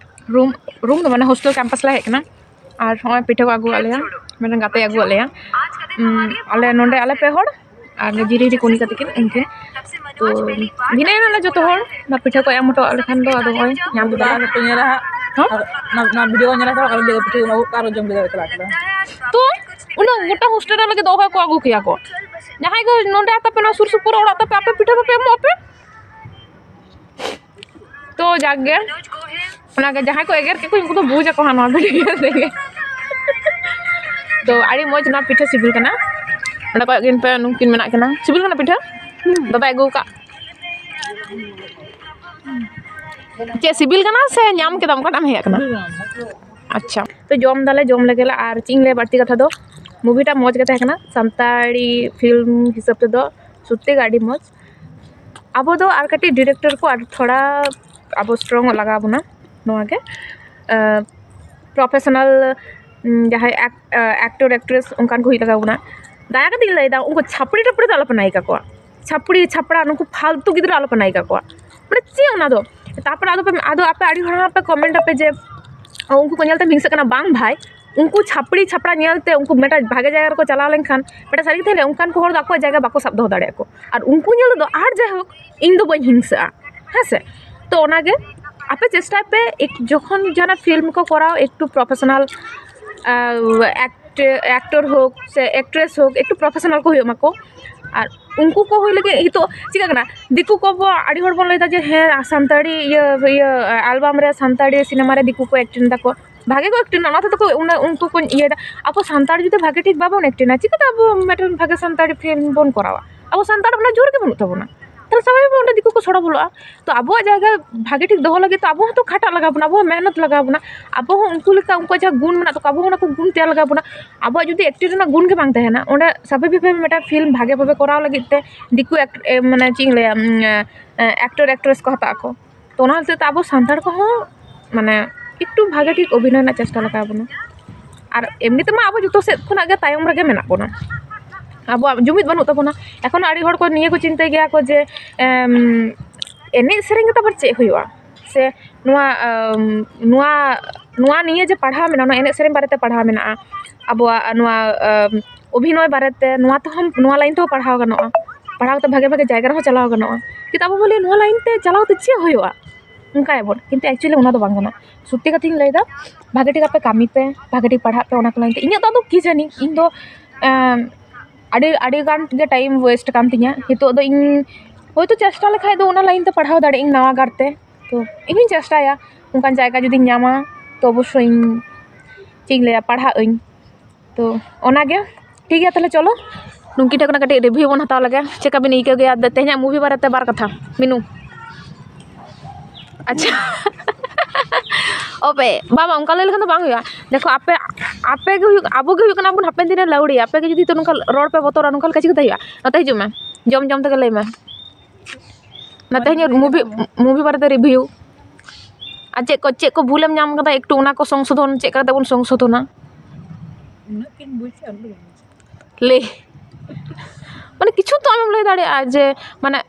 ᱨᱩᱢ, ᱨᱩᱢ ᱫᱚ ᱢᱟᱱᱮ ᱦᱳᱥᱴᱮᱞ ᱠᱮᱢᱯᱟᱥ ᱞᱮ ᱦᱮᱡ ᱠᱟᱱᱟ᱾ ᱟᱨ ᱦᱚᱸᱜᱼᱚᱭ ᱯᱤᱴᱷᱟᱹ ᱠᱚ ᱟᱹᱜᱩᱣᱟᱫ ᱞᱮᱭᱟ, ᱢᱤᱫᱴᱮᱱ ᱜᱟᱛᱮᱭ ᱟᱹᱜᱩᱣᱟᱫ ᱞᱮᱭᱟ᱾ ᱩᱢ, ᱟᱞᱮ ᱱᱚᱸᱰᱮ ᱟᱞᱮ ᱯᱮ ᱦᱚᱲ, ᱟᱨ ᱡᱤᱨᱤ ᱡᱤᱨᱤ ᱠᱚᱱᱤᱠᱟ ᱛᱟᱹᱠᱤᱱ ᱩᱱᱠᱤᱱ᱾ ᱛᱚ ᱵᱷᱤᱱᱟᱹᱭ ᱱᱟᱞᱮ ᱡᱚᱛᱚ ᱦᱚᱲ, ᱚᱱᱟ ᱯᱤᱴᱷᱟᱹ ᱠᱚ ᱮᱢ ᱦᱚᱴᱚᱣᱟᱜ ᱞᱮᱠᱷᱟᱱ ᱫᱚ ᱟᱫᱚ ᱱᱚᱜᱼᱚᱭ ᱧᱟᱢ ᱠᱮᱫᱟ᱾ ᱟᱨ ᱯᱮ ᱧᱮᱞᱟ ᱦᱟᱸᱜ, ᱦᱚᱸ? ᱟᱨ ᱚᱱᱟ, ᱚᱱᱟ ᱵᱷᱤᱰᱤᱭᱳ ᱧᱮᱞᱟ ᱛᱚ, ᱟᱨ ᱞᱟᱹᱭ ᱯᱤᱴᱷᱟᱹ ᱠᱚ ᱮᱢᱟ ᱠᱚ ᱠᱟᱱᱟ, ᱟᱨᱚ ᱞᱟᱹᱭ ᱯᱤᱴᱷᱟᱹ ᱠᱚ ᱮᱢᱟ ᱠᱚ ᱠᱟᱱᱟ᱾ ᱛᱚ ᱩᱱᱟᱹᱜ ᱜᱚᱴᱟ ᱦᱳᱥᱴᱮᱞ ᱨᱮ ᱞᱟᱹᱜᱤᱫ ᱫᱚ ᱚᱠᱚᱭ ᱠᱚ ᱟᱹᱜᱩ ᱠᱮᱭᱟ ᱠᱚ? ᱡᱟᱦᱟᱸᱭ ᱠᱚ ᱱᱚᱸᱰᱮ ᱛᱟᱯᱮ ᱱᱚᱣᱟ ᱥᱩᱨ ᱥᱩᱯᱩᱨ ᱚᱲᱟᱜ ᱛᱟᱯᱮ, ᱟᱯᱮ ᱯᱤᱴᱷᱟᱹ ᱵᱟᱯᱮ ᱮᱢᱚᱜ ᱟᱯᱮ? ᱛᱚ ᱡᱟᱠ ᱜᱮ, ᱚᱱᱟᱜᱮ ᱡᱟᱦᱟᱸᱭ ᱠᱚ ᱮᱜᱮᱨ ᱠᱮᱫ ᱠᱚ, ᱩᱱᱠᱩ ᱫᱚ ᱵᱩᱡᱽ ᱟᱠᱚ ᱦᱟᱸᱜ ᱱᱚᱣᱟ ᱵᱷᱤᱰᱤᱭᱳ ᱛᱮᱜᱮ᱾ ᱛᱚ ᱟᱹᱰᱤ ᱢᱚᱡᱽ ᱱᱚᱣᱟ ᱯᱤᱴᱷᱟᱹ ᱥᱤᱵᱤᱞ ᱠᱟᱱᱟ᱾ ᱚᱸᱰᱮ ᱠᱚᱭᱚᱜ ᱠᱤᱱ ᱯᱮ, ᱱᱩᱠᱤᱱ ᱢᱮᱱᱟᱜ ᱠᱤᱱᱟ᱾ ᱥᱤᱵᱤᱞ ᱠᱟᱱᱟ ᱯᱤᱴᱷᱟᱹ? ᱫᱟᱫᱟᱭ ᱟᱹᱜᱩ ᱟᱠᱟᱫ᱾ ᱪᱮᱫ ᱥᱤᱵᱤᱞ ᱠᱟᱱᱟ ᱥᱮ ᱧᱟᱢ ᱠᱮᱫᱟᱢ? ᱚᱠᱟᱴᱟᱜ ᱮᱢ ᱦᱮᱡ ᱟᱠᱟᱱᱟ? ᱟᱪᱪᱷᱟ, ᱛᱚ ᱡᱚᱢ ᱫᱟᱞᱮ, ᱡᱚᱢ ᱞᱮᱜᱮ ᱞᱮ᱾ ᱟᱨ ᱪᱮᱫ ᱤᱧ ᱞᱟᱹᱭᱟ, ᱵᱟᱹᱲᱛᱤ ᱠᱟᱛᱷᱟ ᱫᱚ movie ᱴᱟᱜ ᱢᱚᱡᱽ ᱜᱮ ᱛᱟᱦᱮᱸ ᱠᱟᱱᱟ᱾ ᱥᱟᱱᱛᱟᱲᱤ film ᱦᱤᱥᱟᱹᱵ ᱛᱮᱫᱚ ᱥᱚᱛᱛᱤ ᱜᱮ ᱟᱹᱰᱤ ᱢᱚᱡᱽ᱾ ᱟᱵᱚ ᱫᱚ ᱟᱨ ᱠᱟᱹᱴᱤᱡ director ᱠᱚ ᱟᱨ ᱛᱷᱚᱲᱟ ᱟᱵᱚ strong ᱚᱜ ᱞᱟᱜᱟᱣ ᱵᱚᱱᱟ᱾ ᱱᱚᱣᱟ ᱜᱮ professional ᱡᱟᱦᱟᱸᱭ actor actress ᱚᱱᱠᱟᱱ ᱠᱚ ᱦᱩᱭᱩᱜ ᱞᱟᱜᱟᱣ ᱵᱚᱱᱟ᱾ ᱫᱟᱭᱟ ᱠᱟᱛᱮ ᱤᱧ ᱞᱟᱹᱭᱫᱟ, ᱩᱱᱠᱩ ᱪᱷᱟᱯᱲᱤ ᱴᱟᱯᱲᱤ ᱫᱚ ᱟᱞᱚᱯᱮ ᱱᱟᱭᱤᱠᱟ ᱠᱚᱣᱟ᱾ ᱪᱷᱟᱯᱲᱤ ᱪᱷᱟᱯᱲᱟ, ᱱᱩᱠᱩ ᱯᱷᱟᱞᱛᱩ ᱜᱤᱫᱽᱨᱟᱹ ᱟᱞᱚᱯᱮ ᱱᱟᱭᱤᱠᱟ ᱠᱚᱣᱟ᱾ ᱢᱟᱱᱮ ᱪᱮᱫ ᱚᱱᱟ ᱫᱚ? ᱛᱟᱨᱯᱚᱨᱮ ᱟᱫᱚ ᱯᱮ, ᱟᱫᱚ ᱟᱯᱮ ᱟᱹᱰᱤ ᱦᱚᱲ ᱯᱮ comment ᱟᱯᱮ ᱡᱮ, ᱩᱱᱠᱩ ᱠᱚ ᱧᱮᱞ ᱛᱮᱢ ᱦᱤᱝᱥᱟᱹᱜ ᱠᱟᱱᱟ᱾ ᱵᱟᱝ ᱵᱷᱟᱭ, ᱩᱱᱠᱩ ᱪᱷᱟᱯᱲᱤ ᱪᱷᱟᱯᱲᱟ ᱧᱮᱞ ᱛᱮ ᱩᱱᱠᱩ ᱢᱤᱫᱴᱟᱝ ᱵᱷᱟᱜᱮ ᱡᱟᱭᱜᱟ ᱨᱮᱠᱚ ᱪᱟᱞᱟᱣ ᱞᱮᱱᱠᱷᱟᱱ, ᱢᱤᱫᱴᱟᱝ ᱥᱟᱹᱨᱤ ᱠᱟᱛᱷᱟ ᱞᱟᱹᱭᱟ, ᱚᱱᱠᱟᱱ ᱠᱚ ᱦᱚᱲ ᱫᱚ ᱟᱠᱚᱣᱟᱜ ᱡᱟᱭᱜᱟ ᱵᱟᱠᱚ ᱥᱟᱵ ᱫᱚᱦᱚ ᱫᱟᱲᱮᱭᱟᱜᱼᱟ ᱠᱚ᱾ ᱟᱨ ᱩᱱᱠᱩ ᱧᱮᱞ ᱫᱚ, ᱟᱨ ᱡᱟᱭᱦᱳᱠ, ᱤᱧ ᱫᱚ ᱵᱟᱹᱧ ᱦᱤᱝᱥᱟᱹᱜᱼᱟ, ᱦᱮᱸ ᱥᱮ? ᱛᱚ ᱚᱱᱟᱜᱮ ᱟᱯᱮ ᱪᱮᱥᱴᱟᱭ ᱯᱮ, ᱮᱠ-, ᱡᱚᱠᱷᱚᱱ ᱡᱟᱦᱟᱱᱟᱜ film ᱠᱚ ᱠᱚᱨᱟᱣ, ᱮᱠᱴᱩ professional actor ᱦᱳᱠ ᱥᱮ actress ᱦᱳᱠ, ᱮᱠᱴᱩ professional ᱠᱚ ᱦᱩᱭᱩᱜ ᱢᱟᱠᱚ᱾ ᱟᱨ ᱩᱱᱠᱩ ᱠᱚ ᱦᱩᱭ ᱞᱟᱹᱜᱤᱫ ᱱᱤᱛᱚᱜ ᱪᱤᱠᱟᱹᱜ ᱠᱟᱱᱟ, ᱫᱤᱠᱩ ᱠᱚ ᱟᱵᱚ ᱟᱹᱰᱤ ᱦᱚᱲ ᱵᱚᱱ ᱞᱟᱹᱭᱫᱟ ᱡᱮ ᱦᱮᱸ, ᱥᱟᱱᱛᱟᱲᱤ ᱤᱭᱟᱹ, ᱤᱭᱟᱹ album ᱨᱮ, ᱥᱟᱱᱛᱟᱲᱤ ᱥᱤᱱᱮᱢᱟ ᱨᱮ ᱫᱤᱠᱩ ᱠᱚ acting ᱫᱟᱠᱚ, ᱵᱷᱟᱜᱮ ᱠᱚ acting ᱫᱟ, ᱚᱱᱟ ᱛᱮᱫᱚ ᱠᱚ ᱩᱱᱟᱹᱜ ᱩᱱᱠᱩ ᱠᱚ ᱤᱭᱟᱹᱭᱫᱟ᱾ ᱟᱵᱚ ᱥᱟᱱᱛᱟᱲ ᱡᱩᱫᱤ ᱵᱷᱟᱜᱮ ᱴᱷᱤᱠ ᱵᱟᱵᱚᱱ acting ᱟ, ᱪᱤᱠᱟᱹᱛᱮ ᱟᱵᱚ ᱢᱤᱫᱴᱮᱱ ᱵᱷᱟᱜᱮ ᱥᱟᱱᱛᱟᱲᱤ film ᱵᱚᱱ ᱠᱚᱨᱟᱣᱟ? ᱟᱵᱚ ᱥᱟᱱᱛᱟᱲ ᱚᱱᱟ ᱡᱳᱨ ᱜᱮ ᱵᱟᱹᱱᱩᱜ ᱛᱟᱵᱚᱱᱟ᱾ ᱛᱟᱦᱞᱮ ᱥᱟᱵᱷᱟᱵᱤᱠ ᱚᱸᱰᱮ ᱫᱤᱠᱩ ᱠᱚ ᱥᱚᱲᱚ ᱵᱚᱞᱚᱜᱼᱟ᱾ ᱛᱚ ᱟᱵᱚᱣᱟᱜ ᱡᱟᱭᱜᱟ ᱵᱷᱟᱜᱮ ᱴᱷᱤᱠ ᱫᱚᱦᱚ ᱞᱟᱹᱜᱤᱫ ᱛᱮ ᱟᱵᱚ ᱦᱚᱸᱛᱚ ᱠᱷᱟᱴᱟᱜ ᱞᱟᱜᱟᱣ ᱵᱚᱱᱟ, ᱟᱵᱚ ᱦᱚᱸ ᱢᱮᱦᱱᱚᱛ ᱞᱟᱜᱟᱣ ᱵᱚᱱᱟ᱾ ᱟᱵᱚ ᱦᱚᱸ ᱩᱱᱠᱩ ᱞᱮᱠᱟ ᱩᱱᱠᱩᱣᱟᱜ ᱡᱟᱦᱟᱸ ᱜᱩᱱ ᱢᱮᱱᱟᱜ ᱛᱟᱠᱚᱣᱟ, ᱟᱵᱚ ᱦᱚᱸ ᱚᱱᱟ ᱠᱚ ᱜᱩᱱ ᱛᱮᱭᱟᱨ ᱞᱟᱜᱟᱣ ᱵᱚᱱᱟ᱾ ᱟᱵᱚᱣᱟᱜ ᱡᱩᱫᱤ acting ᱨᱮᱱᱟᱜ ᱜᱩᱱ ᱜᱮ ᱵᱟᱝ ᱛᱟᱦᱮᱱᱟ, ᱚᱸᱰᱮ ᱥᱟᱵᱷᱟᱵᱤᱠ ᱵᱷᱟᱵᱮ ᱢᱤᱫᱴᱟᱝ film ᱵᱷᱟᱜᱮ ᱵᱷᱟᱵᱮ ᱠᱚᱨᱟᱣ ᱞᱟᱹᱜᱤᱫ ᱛᱮ ᱫᱤᱠᱩ act-, ᱮ, ᱢᱟᱱᱮ ᱪᱮᱫ ᱤᱧ ᱞᱟᱹᱭᱟ, ᱩᱢ, ᱮ, actor actress ᱠᱚ ᱦᱟᱛᱟᱜ ᱟᱠᱚ᱾ ᱛᱚ ᱚᱱᱟ ᱦᱚᱛᱮᱡ ᱛᱮ ᱟᱵᱚ ᱥᱟᱱᱛᱟᱲ ᱠᱚᱦᱚᱸ ᱢᱟᱱᱮ ᱮᱠᱴᱩ ᱵᱷᱟᱜᱮ ᱴᱷᱤᱠ ᱚᱵᱷᱤᱱᱚᱭ ᱨᱮᱱᱟᱜ ᱪᱮᱥᱴᱟ ᱞᱟᱜᱟᱣ ᱵᱚᱱᱟ᱾ ᱟᱨ ᱮᱢᱱᱤ ᱛᱮᱢᱟ ᱟᱵᱚ ᱡᱚᱛᱚ ᱥᱮᱫ ᱠᱷᱚᱱᱟᱜ ᱜᱮ ᱛᱟᱭᱚᱢ ᱨᱮᱜᱮ ᱢᱮᱱᱟᱜ ᱵᱚᱱᱟ, ᱟᱵᱚᱣᱟᱜ ᱡᱩᱢᱤᱫ ᱵᱟᱹᱱᱩᱜ ᱛᱟᱵᱚᱱᱟ᱾ ᱮᱠᱷᱚᱱ ᱟᱹᱰᱤ ᱦᱚᱲ ᱠᱚ ᱱᱤᱭᱟᱹ ᱠᱚ ᱪᱤᱱᱛᱟᱹᱭ ᱜᱮᱭᱟ ᱠᱚ ᱡᱮ, ᱮᱢ, ᱮᱱᱮᱡ ᱥᱮᱨᱮᱧ ᱠᱟᱛᱮ ᱟᱵᱟᱨ ᱪᱮᱫ ᱦᱩᱭᱩᱜᱼᱟ? ᱥᱮ ᱱᱚᱣᱟ, ᱟᱢ, ᱱᱚᱣᱟ, ᱱᱚᱣᱟ ᱱᱤᱭᱮ ᱡᱮ ᱯᱟᱲᱦᱟᱣ ᱢᱮᱱᱟᱜᱼᱟ, ᱱᱚᱣᱟ ᱮᱱᱮᱡ ᱥᱮᱨᱮᱧ ᱵᱟᱨᱮᱛᱮ ᱯᱟᱲᱦᱟᱣ ᱢᱮᱱᱟᱜᱼᱟ, ᱟᱵᱚᱣᱟᱜ ᱱᱚᱣᱟ, ᱟᱢ, ᱚᱵᱷᱤᱱᱚᱭ ᱵᱟᱨᱮᱛᱮ, ᱱᱚᱣᱟ ᱛᱮᱦᱚᱸ, ᱱᱚᱣᱟ line ᱛᱮᱦᱚᱸ ᱯᱟᱲᱦᱟᱣ ᱜᱟᱱᱚᱜᱼᱟ, ᱯᱟᱲᱦᱟᱣ ᱠᱟᱛᱮ ᱵᱷᱟᱜᱮ ᱵᱷᱟᱜᱮ ᱡᱟᱭᱜᱟ ᱨᱮᱦᱚᱸ ᱪᱟᱞᱟᱣ ᱜᱟᱱᱚᱜᱼᱟ᱾ ᱠᱤᱱᱛᱩ ᱟᱵᱚ ᱵᱚᱱ ᱞᱟᱹᱭᱟ, "ᱱᱚᱣᱟ line ᱛᱮ ᱪᱟᱞᱟᱣ ᱠᱟᱛᱮ ᱪᱮᱫ ᱦᱩᱭᱩᱜᱼᱟ?" ᱚᱱᱠᱟᱭᱟᱵᱚᱱ, ᱠᱤᱱᱛᱩ actually ᱚᱱᱟ ᱫᱚ ᱵᱟᱝ ᱠᱟᱱᱟ᱾ ᱥᱚᱛᱛᱤ ᱠᱟᱛᱷᱟᱧ ᱞᱟᱹᱭᱫᱟ, ᱵᱷᱟᱜᱮ ᱴᱷᱤᱠ ᱟᱯᱮ ᱠᱟᱹᱢᱤ ᱯᱮ, ᱵᱷᱟᱜᱮ ᱴᱷᱤᱠ ᱯᱟᱲᱦᱟᱜ ᱯᱮ ᱚᱱᱟ ᱠᱚ line ᱛᱮ᱾ ᱤᱧᱟᱹᱜ ᱫᱚ ᱟᱫᱚ ᱠᱤ ᱡᱟᱹᱱᱤ, ᱤᱧ ᱫᱚ, ᱟᱢ, ᱟᱹᱰᱤ, ᱟᱹᱰᱤ ᱜᱟᱱ ᱜᱮ time waste ᱠᱟᱱ ᱛᱤᱧᱟᱹ᱾ ᱱᱤᱛᱚᱜ ᱫᱚ ᱤᱧ ᱦᱳᱭᱛᱳ ᱪᱮᱥᱴᱟ ᱞᱮᱠᱷᱟᱡ ᱫᱚ ᱚᱱᱟ line ᱛᱮ ᱯᱟᱲᱦᱟᱣ ᱫᱟᱲᱮᱭᱟᱜ ᱤᱧ ᱱᱟᱣᱟ ᱜᱟᱨ ᱛᱮ᱾ ᱛᱚ ᱤᱧ ᱦᱚᱸᱧ ᱪᱮᱥᱴᱟᱭᱟ, ᱚᱱᱠᱟᱱ ᱡᱟᱭᱜᱟ ᱡᱩᱫᱤᱧ ᱧᱟᱢᱟ ᱛᱚ ᱚᱵᱚᱥᱥᱳᱭ ᱤᱧ, ᱪᱮᱫ ᱤᱧ ᱞᱟᱹᱭᱟ, ᱯᱟᱲᱦᱟᱜ ᱟᱹᱧ᱾ ᱛᱚ ᱚᱱᱟᱜᱮ, ᱴᱷᱤᱠ ᱜᱮᱭᱟ, ᱛᱟᱦᱞᱮ ᱪᱚᱞᱚ, ᱱᱩᱝᱠᱤᱱ ᱴᱷᱮᱱ ᱠᱷᱚᱱᱟᱜ ᱠᱟᱹᱴᱤᱡ review ᱵᱚᱱ ᱦᱟᱛᱟᱣ ᱞᱮᱜᱮ, ᱪᱮᱫ ᱞᱮᱠᱟ ᱵᱤᱱ ᱟᱹᱭᱠᱟᱹᱣ ᱜᱮᱭᱟ ᱛᱮᱦᱮᱧᱟᱜ movie ᱵᱟᱨᱮᱛᱮ ᱵᱟᱨ ᱠᱟᱛᱷᱟ, ᱢᱤᱱᱩ᱾ ᱟᱪᱪᱷᱟ᱾ ᱚᱵᱮ ᱵᱟᱵᱟ, ᱚᱱᱠᱟ ᱞᱟᱹᱭ ᱞᱮᱠᱷᱟᱱ ᱫᱚ ᱵᱟᱝ ᱦᱩᱭᱩᱜᱼᱟ᱾ ᱫᱮᱠᱷᱚ, ᱟᱯᱮ, ᱟᱯᱮ ᱜᱮ ᱦᱩᱭᱩᱜ, ᱟᱵᱚ ᱜᱮ ᱦᱩᱭᱩᱜ ᱠᱟᱱᱟ ᱵᱚᱱ ᱦᱟᱯᱮᱱ ᱫᱤᱱ ᱨᱮ ᱞᱟᱹᱣᱲᱤ᱾ ᱟᱯᱮ ᱜᱮ ᱡᱩᱫᱤ ᱛᱚ ᱱᱚᱝᱠᱟ ᱨᱚᱲ ᱯᱮ ᱵᱚᱛᱚᱨᱟ, ᱱᱚᱝᱠᱟ ᱞᱮᱠᱟ ᱪᱤᱠᱟᱹᱛᱮ ᱦᱩᱭᱩᱜᱼᱟ? ᱱᱚᱛᱮ ᱦᱤᱡᱩᱜ ᱢᱮ, ᱡᱚᱢ ᱡᱚᱢ ᱛᱮᱜᱮ ᱞᱟᱹᱭ ᱢᱮ᱾ ᱱᱚᱛᱮ ᱦᱤᱡᱩᱜ, movie, movie ᱵᱟᱨᱮᱛᱮ review᱾ ᱟᱨ ᱪᱮᱫ ᱠᱚ, ᱪᱮᱫ ᱠᱚ ᱵᱷᱩᱞᱮᱢ ᱧᱟᱢ ᱠᱟᱫᱟ, ᱮᱠᱴᱩ ᱚᱱᱟ ᱠᱚ ᱥᱚᱝᱥᱳᱫᱷᱚᱱ, ᱪᱮᱫ ᱠᱟᱛᱮ ᱵᱚᱱ ᱥᱚᱝᱥᱳᱫᱷᱚᱱᱟ? ᱩᱱᱟᱹᱜ ᱠᱤᱱ ᱵᱩᱡᱽ ᱠᱟᱜᱼᱟ, ᱩᱱᱟᱹᱜ ᱫᱚ ᱵᱟᱹᱧ ᱵᱩᱡᱽ ᱠᱟᱜᱼᱟ᱾ ᱞᱟᱹᱭ, ᱢᱟᱱᱮ, ᱠᱤᱪᱷᱩ ᱛᱚ ᱟᱢᱮᱢ ᱞᱟᱹᱭ ᱫᱟᱲᱮᱭᱟᱜᱼᱟ ᱡᱮ, ᱢᱟᱱᱮ,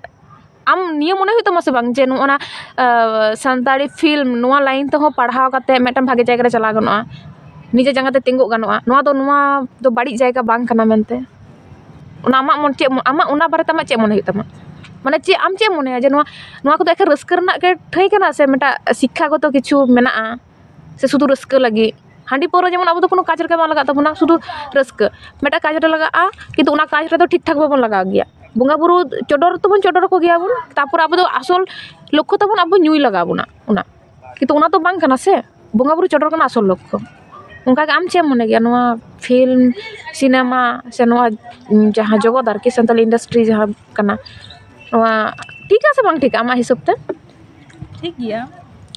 ᱟᱢ ᱱᱤᱭᱟᱹ ᱢᱚᱱᱮ ᱦᱩᱭᱩᱜ ᱛᱟᱢᱟ ᱥᱮ ᱵᱟᱝ ᱡᱮ ᱱᱚᱜᱼᱚ ᱱᱟ, ᱟᱸ, ᱥᱟᱱᱛᱟᱲᱤ film ᱱᱚᱣᱟ line ᱛᱮᱦᱚᱸ ᱯᱟᱲᱦᱟᱣ ᱠᱟᱛᱮ ᱢᱤᱫᱴᱟᱝ ᱵᱷᱟᱜᱮ ᱡᱟᱭᱜᱟ ᱨᱮ ᱪᱟᱞᱟᱣ ᱜᱟᱱᱚᱜᱼᱟ, ᱱᱤᱡᱮ ᱡᱟᱸᱜᱟ ᱛᱮ ᱛᱤᱸᱜᱩᱜ ᱜᱟᱱᱚᱜᱼᱟ, ᱱᱚᱣᱟ ᱫᱚ, ᱱᱚᱣᱟ ᱫᱚ ᱵᱟᱹᱲᱤᱡ ᱡᱟᱭᱜᱟ ᱵᱟᱝ ᱠᱟᱱᱟ ᱢᱮᱱᱛᱮ? ᱚᱱᱟ ᱟᱢᱟᱜ ᱢᱚᱱ ᱪᱮᱫ ᱢᱚ-, ᱟᱢᱟᱜ ᱚᱱᱟ ᱵᱟᱨᱮᱛᱮ ᱟᱢᱟᱜ ᱪᱮᱫ ᱢᱚᱱᱮ ᱦᱩᱭᱩᱜ ᱛᱟᱢᱟ? ᱢᱟᱱᱮ, ᱪᱮᱫ, ᱟᱢ ᱪᱮᱫ ᱮᱢ ᱢᱚᱱᱮᱭᱟ ᱡᱮ ᱱᱚᱣᱟ, ᱱᱚᱣᱟ ᱠᱚᱫᱚ ᱮᱠᱮᱱ ᱨᱟᱹᱥᱠᱟᱹ ᱨᱮᱱᱟᱜ ᱜᱮ ᱴᱷᱟᱹᱭ ᱠᱟᱱᱟ ᱥᱮ ᱢᱤᱫᱴᱟᱝ ᱥᱤᱠᱠᱷᱟᱜᱚᱛᱚ ᱠᱤᱪᱷᱩ ᱢᱮᱱᱟᱜᱼᱟ? ᱥᱮ ᱥᱩᱫᱷᱩ ᱨᱟᱹᱥᱠᱟᱹ ᱞᱟᱹᱜᱤᱫ? ᱦᱟᱺᱰᱤ ᱯᱟᱹᱣᱨᱟᱹ ᱡᱮᱢᱚᱱ ᱟᱵᱚ ᱫᱚ ᱠᱳᱱᱳ ᱠᱟᱡᱽ ᱨᱮᱜᱮ ᱵᱟᱝ ᱞᱟᱜᱟᱜ ᱛᱟᱵᱚᱱᱟ, ᱥᱩᱫᱷᱩ ᱨᱟᱹᱥᱠᱟᱹ᱾ ᱢᱤᱫᱴᱟᱝ ᱠᱟᱡᱽ ᱨᱮ ᱞᱟᱜᱟᱜᱼᱟ, ᱠᱤᱱᱛᱩ ᱚᱱᱟ ᱠᱟᱡᱽ ᱨᱮᱫᱚ ᱴᱷᱤᱠ ᱴᱷᱟᱠ ᱵᱟᱵᱚᱱ ᱞᱟᱜᱟᱣ ᱜᱮᱭᱟ᱾ ᱵᱚᱸᱜᱟ ᱵᱩᱨᱩ ᱪᱚᱰᱚᱨ ᱛᱚᱵᱚᱱ ᱪᱚᱰᱚᱨ ᱟᱠᱚ ᱜᱮᱭᱟ ᱵᱚᱱ, ᱛᱟᱨᱯᱚᱨ ᱟᱵᱚ ᱫᱚ ᱟᱥᱚᱞ ᱞᱚᱠᱠᱷᱚ ᱛᱟᱵᱚᱱ ᱟᱵᱚ ᱧᱩᱭ ᱞᱟᱜᱟᱣ ᱵᱚᱱᱟ ᱚᱱᱟ, ᱠᱤᱱᱛᱩ ᱚᱱᱟ ᱫᱚ ᱵᱟᱝ ᱠᱟᱱᱟ ᱥᱮ᱾ ᱵᱚᱸᱜᱟ ᱵᱩᱨᱩ ᱪᱚᱰᱚᱨ ᱠᱟᱱᱟ ᱟᱥᱚᱞ ᱞᱚᱠᱠᱷᱚ᱾ ᱚᱱᱠᱟᱜᱮ ᱟᱢ ᱪᱮᱫ ᱮᱢ ᱢᱚᱱᱮ ᱜᱮᱭᱟ ᱱᱚᱣᱟ film, ᱥᱤᱱᱮᱢᱟ ᱥᱮ ᱱᱚᱣᱟ ᱡᱟᱦᱟᱸ ᱡᱚᱜᱚᱛ ᱟᱨᱠᱤ, ᱥᱟᱱᱛᱟᱲᱤ industry ᱡᱟᱦᱟᱸ ᱠᱟᱱᱟ, ᱱᱚᱣᱟ ᱴᱷᱤᱠᱟ ᱥᱮ ᱵᱟᱝ ᱴᱷᱤᱠᱟ ᱟᱢᱟᱜ ᱦᱤᱥᱟᱹᱵ ᱛᱮ? ᱴᱷᱤᱠ ᱜᱮᱭᱟ,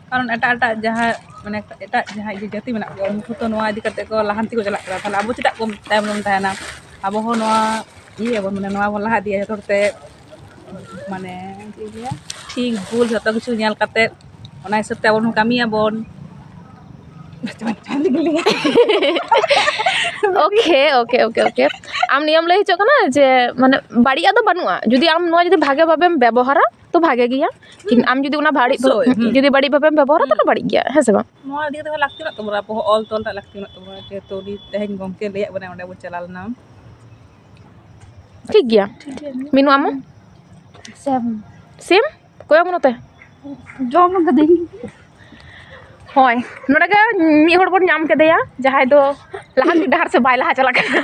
ᱠᱟᱨᱚᱱ ᱮᱴᱟᱜ ᱮᱴᱟᱜ ᱡᱟᱦᱟᱸ, ᱢᱟᱱᱮ, ᱮᱴᱟᱜ ᱡᱟᱦᱟᱸ ᱤᱭᱟᱹ ᱡᱟᱹᱛᱤ ᱢᱮᱱᱟᱜ ᱠᱚᱣᱟ, ᱩᱱᱠᱩ ᱛᱚ ᱱᱚᱣᱟ ᱤᱫᱤ ᱠᱟᱛᱮ ᱠᱚ ᱞᱟᱦᱟᱱᱛᱤ ᱠᱚ ᱪᱟᱞᱟᱜ ᱠᱟᱱᱟ, ᱛᱟᱦᱞᱮ ᱟᱵᱚ ᱪᱮᱫᱟᱜ ᱵᱚᱱ ᱛᱟᱭᱚᱢ ᱨᱮᱵᱚᱱ ᱛᱟᱦᱮᱱᱟ? ᱟᱵᱚ ᱦᱚᱸ ᱱᱚᱣᱟ ᱤᱭᱟᱹᱭᱟᱵᱚᱱ, ᱢᱟᱱᱮ, ᱱᱚᱣᱟ ᱵᱚᱱ ᱞᱟᱦᱟ ᱤᱫᱤᱭᱟ ᱡᱚᱛᱚ ᱦᱚᱲ ᱛᱮ, ᱢᱟᱱᱮ, ᱪᱮᱫ ᱤᱧ ᱞᱟᱹᱭᱟ, ᱴᱷᱤᱠ ᱵᱷᱩᱞ ᱡᱷᱚᱛᱚ ᱠᱤᱪᱷᱩ ᱧᱮᱞ ᱠᱟᱛᱮ ᱚᱱᱟ ᱦᱤᱥᱟᱹᱵ ᱛᱮ ᱟᱵᱚ ᱵᱚᱱ ᱠᱟᱹᱢᱤᱭᱟᱵᱚᱱ᱾ Okay, okay, okay, okay. ᱟᱢ ᱱᱤᱭᱟᱹᱢ ᱞᱟᱹᱭ ᱦᱚᱪᱚᱜ ᱠᱟᱱᱟ ᱡᱮ, ᱢᱟᱱᱮ, ᱵᱟᱹᱲᱤᱡᱟᱜ ᱫᱚ ᱵᱟᱹᱱᱩᱜᱼᱟ, ᱡᱩᱫᱤ ᱟᱢ ᱱᱚᱣᱟ ᱡᱩᱫᱤ ᱵᱷᱟᱜᱮ ᱵᱷᱟᱵᱮᱢ ᱵᱮᱵᱚᱦᱟᱨᱟ, ᱛᱚ ᱵᱷᱟᱜᱮ ᱜᱮᱭᱟ᱾ ᱠᱤᱱ-, ᱟᱢ ᱡᱩᱫᱤ ᱚᱱᱟ ᱵᱟᱹᱲᱤᱡ ᱵᱷᱟᱵᱮ, ᱚᱵᱚᱥᱥᱳᱭ, ᱦᱩᱸ᱾ ᱡᱩᱫᱤ ᱵᱟᱹᱲᱤᱡ ᱵᱷᱟᱵᱮᱢ ᱵᱮᱵᱚᱦᱟᱨᱟ, ᱛᱟᱦᱞᱮ ᱵᱟᱹᱲᱤᱡ ᱜᱮᱭᱟ, ᱦᱮᱸ ᱥᱮ ᱵᱟᱝ? ᱱᱚᱣᱟ ᱤᱫᱤ ᱠᱟᱛᱮ ᱦᱚᱸ ᱞᱟᱹᱠᱛᱤ ᱢᱮᱱᱟᱜ ᱛᱟᱵᱚᱱᱟ, ᱟᱵᱚ ᱦᱚᱸ ᱚᱞ ᱛᱚᱞ ᱨᱮᱱᱟᱜ ᱞᱟᱹᱠᱛᱤ ᱢᱮᱱᱟᱜ ᱛᱟᱵᱚᱱᱟ, ᱡᱮᱦᱮᱛᱩ ᱩᱱᱤ ᱛᱮᱦᱮᱧ ᱜᱚᱢᱠᱮ ᱞᱟᱹᱭᱟᱫ ᱵᱚᱱᱟᱭ, ᱚᱸᱰᱮ ᱵᱚᱱ ᱪᱟᱞᱟᱣ ᱞᱮᱱᱟ᱾ ᱴᱷᱤᱠ ᱜᱮᱭᱟ᱾ ᱴᱷᱤᱠ ᱜᱮᱭᱟ᱾ ᱢᱤᱱᱩ, ᱟᱢ? ᱥᱮᱢ᱾ ᱥᱮᱢ? ᱠᱚᱭᱚᱜ ᱢᱮ ᱱᱚᱛᱮ᱾ ᱡᱚᱢ ᱠᱟᱹᱫᱟᱹᱧ᱾ ᱦᱳᱭ, ᱱᱚᱰᱮ ᱜᱮ ᱢᱤᱫ ᱦᱚᱲ ᱵᱚᱱ ᱧᱟᱢ ᱠᱮᱫᱮᱭᱟ, ᱡᱟᱦᱟᱸᱭ ᱫᱚ ᱞᱟᱦᱟᱱᱛᱤ ᱰᱟᱦᱟᱨ ᱥᱮᱫ ᱵᱟᱭ ᱞᱟᱦᱟ ᱪᱟᱞᱟᱜ ᱠᱟᱱᱟ᱾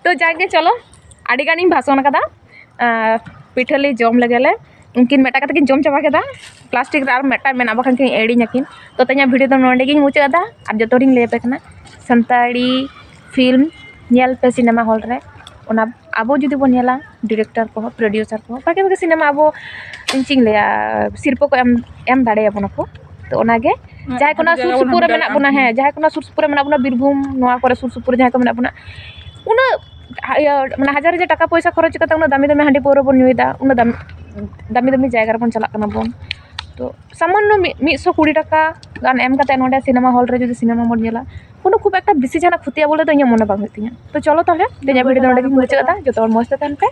ᱛᱚ, ᱡᱟᱜᱮ, ᱪᱚᱞᱚ, ᱟᱹᱰᱤ ᱜᱟᱱᱤᱧ ᱵᱷᱟᱥᱚᱱ ᱠᱟᱫᱟ᱾ ᱟᱨ ᱯᱤᱴᱷᱟᱹ ᱞᱮ ᱡᱚᱢ ᱞᱮᱜᱮ ᱞᱮ᱾ ᱩᱱᱠᱤᱱ ᱢᱤᱫᱴᱟᱝ ᱠᱟᱛᱮ ᱠᱤᱱ ᱡᱚᱢ ᱪᱟᱵᱟ ᱠᱮᱫᱟ᱾ ᱯᱞᱟᱥᱴᱤᱠ ᱨᱮ ᱟᱨ ᱢᱤᱫᱴᱟᱝ ᱢᱮᱱᱟᱜᱼᱟ, ᱵᱟᱠᱷᱟᱱ ᱠᱤᱱ ᱮᱲᱤᱧᱟ ᱠᱤᱱ᱾ ᱛᱚ, ᱛᱮᱦᱮᱧᱟᱜ video ᱫᱚ ᱱᱚᱰᱮ ᱜᱤᱧ ᱢᱩᱪᱟᱹᱫ ᱮᱫᱟ᱾ ᱟᱨ ᱡᱚᱛᱚ ᱦᱚᱲᱤᱧ ᱞᱟᱹᱭ ᱟᱯᱮ ᱠᱟᱱᱟ, ᱥᱟᱱᱛᱟᱲᱤ film ᱧᱮᱞ ᱯᱮ ᱥᱤᱱᱮᱢᱟ ᱦᱚᱞ ᱨᱮ᱾ ᱚᱱᱟ ᱟᱵᱚ ᱡᱩᱫᱤ ᱵᱚᱱ ᱧᱮᱞᱟ, director ᱠᱚᱦᱚᱸ, producer ᱠᱚᱦᱚᱸ, ᱵᱷᱟᱜᱮ ᱵᱷᱟᱜᱮ ᱥᱤᱱᱮᱢᱟ ᱟᱵᱚ, ᱪᱮᱫ ᱤᱧ ᱞᱟᱹᱭᱟ, ᱥᱤᱨᱯᱟᱹ ᱠᱚ ᱮᱢ, ᱮᱢ ᱫᱟᱲᱮᱭᱟᱵᱚᱱᱟ ᱠᱚ᱾ ᱛᱚ ᱚᱱᱟᱜᱮ ᱡᱟᱦᱟᱸᱭ ᱠᱚ ᱚᱱᱟ ᱥᱩᱨ ᱥᱩᱯᱩᱨ ᱨᱮ ᱢᱮᱱᱟᱜ ᱵᱚᱱᱟ, ᱦᱮᱸ, ᱡᱟᱦᱟᱸᱭ ᱠᱚ ᱚᱱᱟ ᱥᱩᱨ ᱥᱩᱯᱩᱨ ᱨᱮ ᱢᱮᱱᱟᱜ ᱵᱚᱱᱟ, ᱵᱤᱨᱵᱷᱩᱢ ᱱᱚᱣᱟ ᱠᱚᱨᱮ ᱥᱩᱨ ᱥᱩᱯᱩᱨ ᱨᱮ ᱡᱟᱦᱟᱸᱭ ᱠᱚ ᱢᱮᱱᱟᱜ ᱵᱚᱱᱟ, ᱩᱱᱟᱹᱜ ᱤᱭᱟᱹ ᱢᱟᱱᱮ ᱦᱟᱡᱟᱨ ᱦᱟᱡᱟᱨ ᱴᱟᱠᱟ ᱯᱚᱭᱥᱟ ᱠᱷᱚᱨᱚᱪ ᱠᱟᱛᱮ ᱩᱱᱟᱹᱜ ᱫᱟᱹᱢᱤ ᱫᱟᱹᱢᱤ ᱦᱟᱺᱰᱤ ᱯᱟᱹᱣᱨᱟᱹ ᱵᱚᱱ ᱧᱩᱭᱮᱫᱟ, ᱩᱱᱟᱹᱜ ᱫᱟᱢ ᱫᱟᱹᱢᱤ ᱫᱟᱹᱢᱤ ᱡᱟᱭᱜᱟ ᱨᱮᱵᱚᱱ ᱪᱟᱞᱟᱜ ᱠᱟᱱᱟ ᱵᱚᱱ᱾ ᱛᱚ ᱥᱟᱢᱟᱱᱱᱚ ᱢᱤᱫ ᱢᱤᱫ ᱥᱚ ᱠᱩᱲᱤ ᱴᱟᱠᱟ ᱜᱟᱱ ᱮᱢ ᱠᱟᱛᱮ ᱱᱚᱰᱮ ᱥᱤᱱᱮᱢᱟ ᱦᱚᱞ ᱨᱮ ᱡᱩᱫᱤ ᱥᱤᱱᱮᱢᱟ ᱵᱚᱱ ᱧᱮᱞᱟ, ᱠᱳᱱᱳ ᱠᱷᱩᱵ ᱮᱠᱴᱟ ᱵᱮᱥᱤ ᱡᱟᱦᱟᱱᱟᱜ ᱠᱷᱚᱛᱤᱭᱟ ᱵᱚᱞᱮ ᱫᱚ ᱤᱧᱟᱹᱜ ᱢᱚᱱᱮ ᱵᱟᱝ ᱦᱩᱭᱩᱜ ᱛᱤᱧᱟᱹ᱾ ᱛᱚ ᱪᱚᱞᱚ ᱛᱟᱦᱚᱞᱮ ᱛᱮᱦᱮᱧᱟᱜ ᱵᱷᱤᱰᱤᱭᱳ ᱫᱚ ᱱᱚᱰᱮ ᱜᱤᱧ ᱢᱩᱪᱟᱹᱫ ᱮᱫᱟ᱾ ᱡᱚᱛᱚ ᱦᱚᱲ ᱢᱚᱡᱽ ᱛᱮ ᱛᱟᱦᱮᱱ ᱯᱮ᱾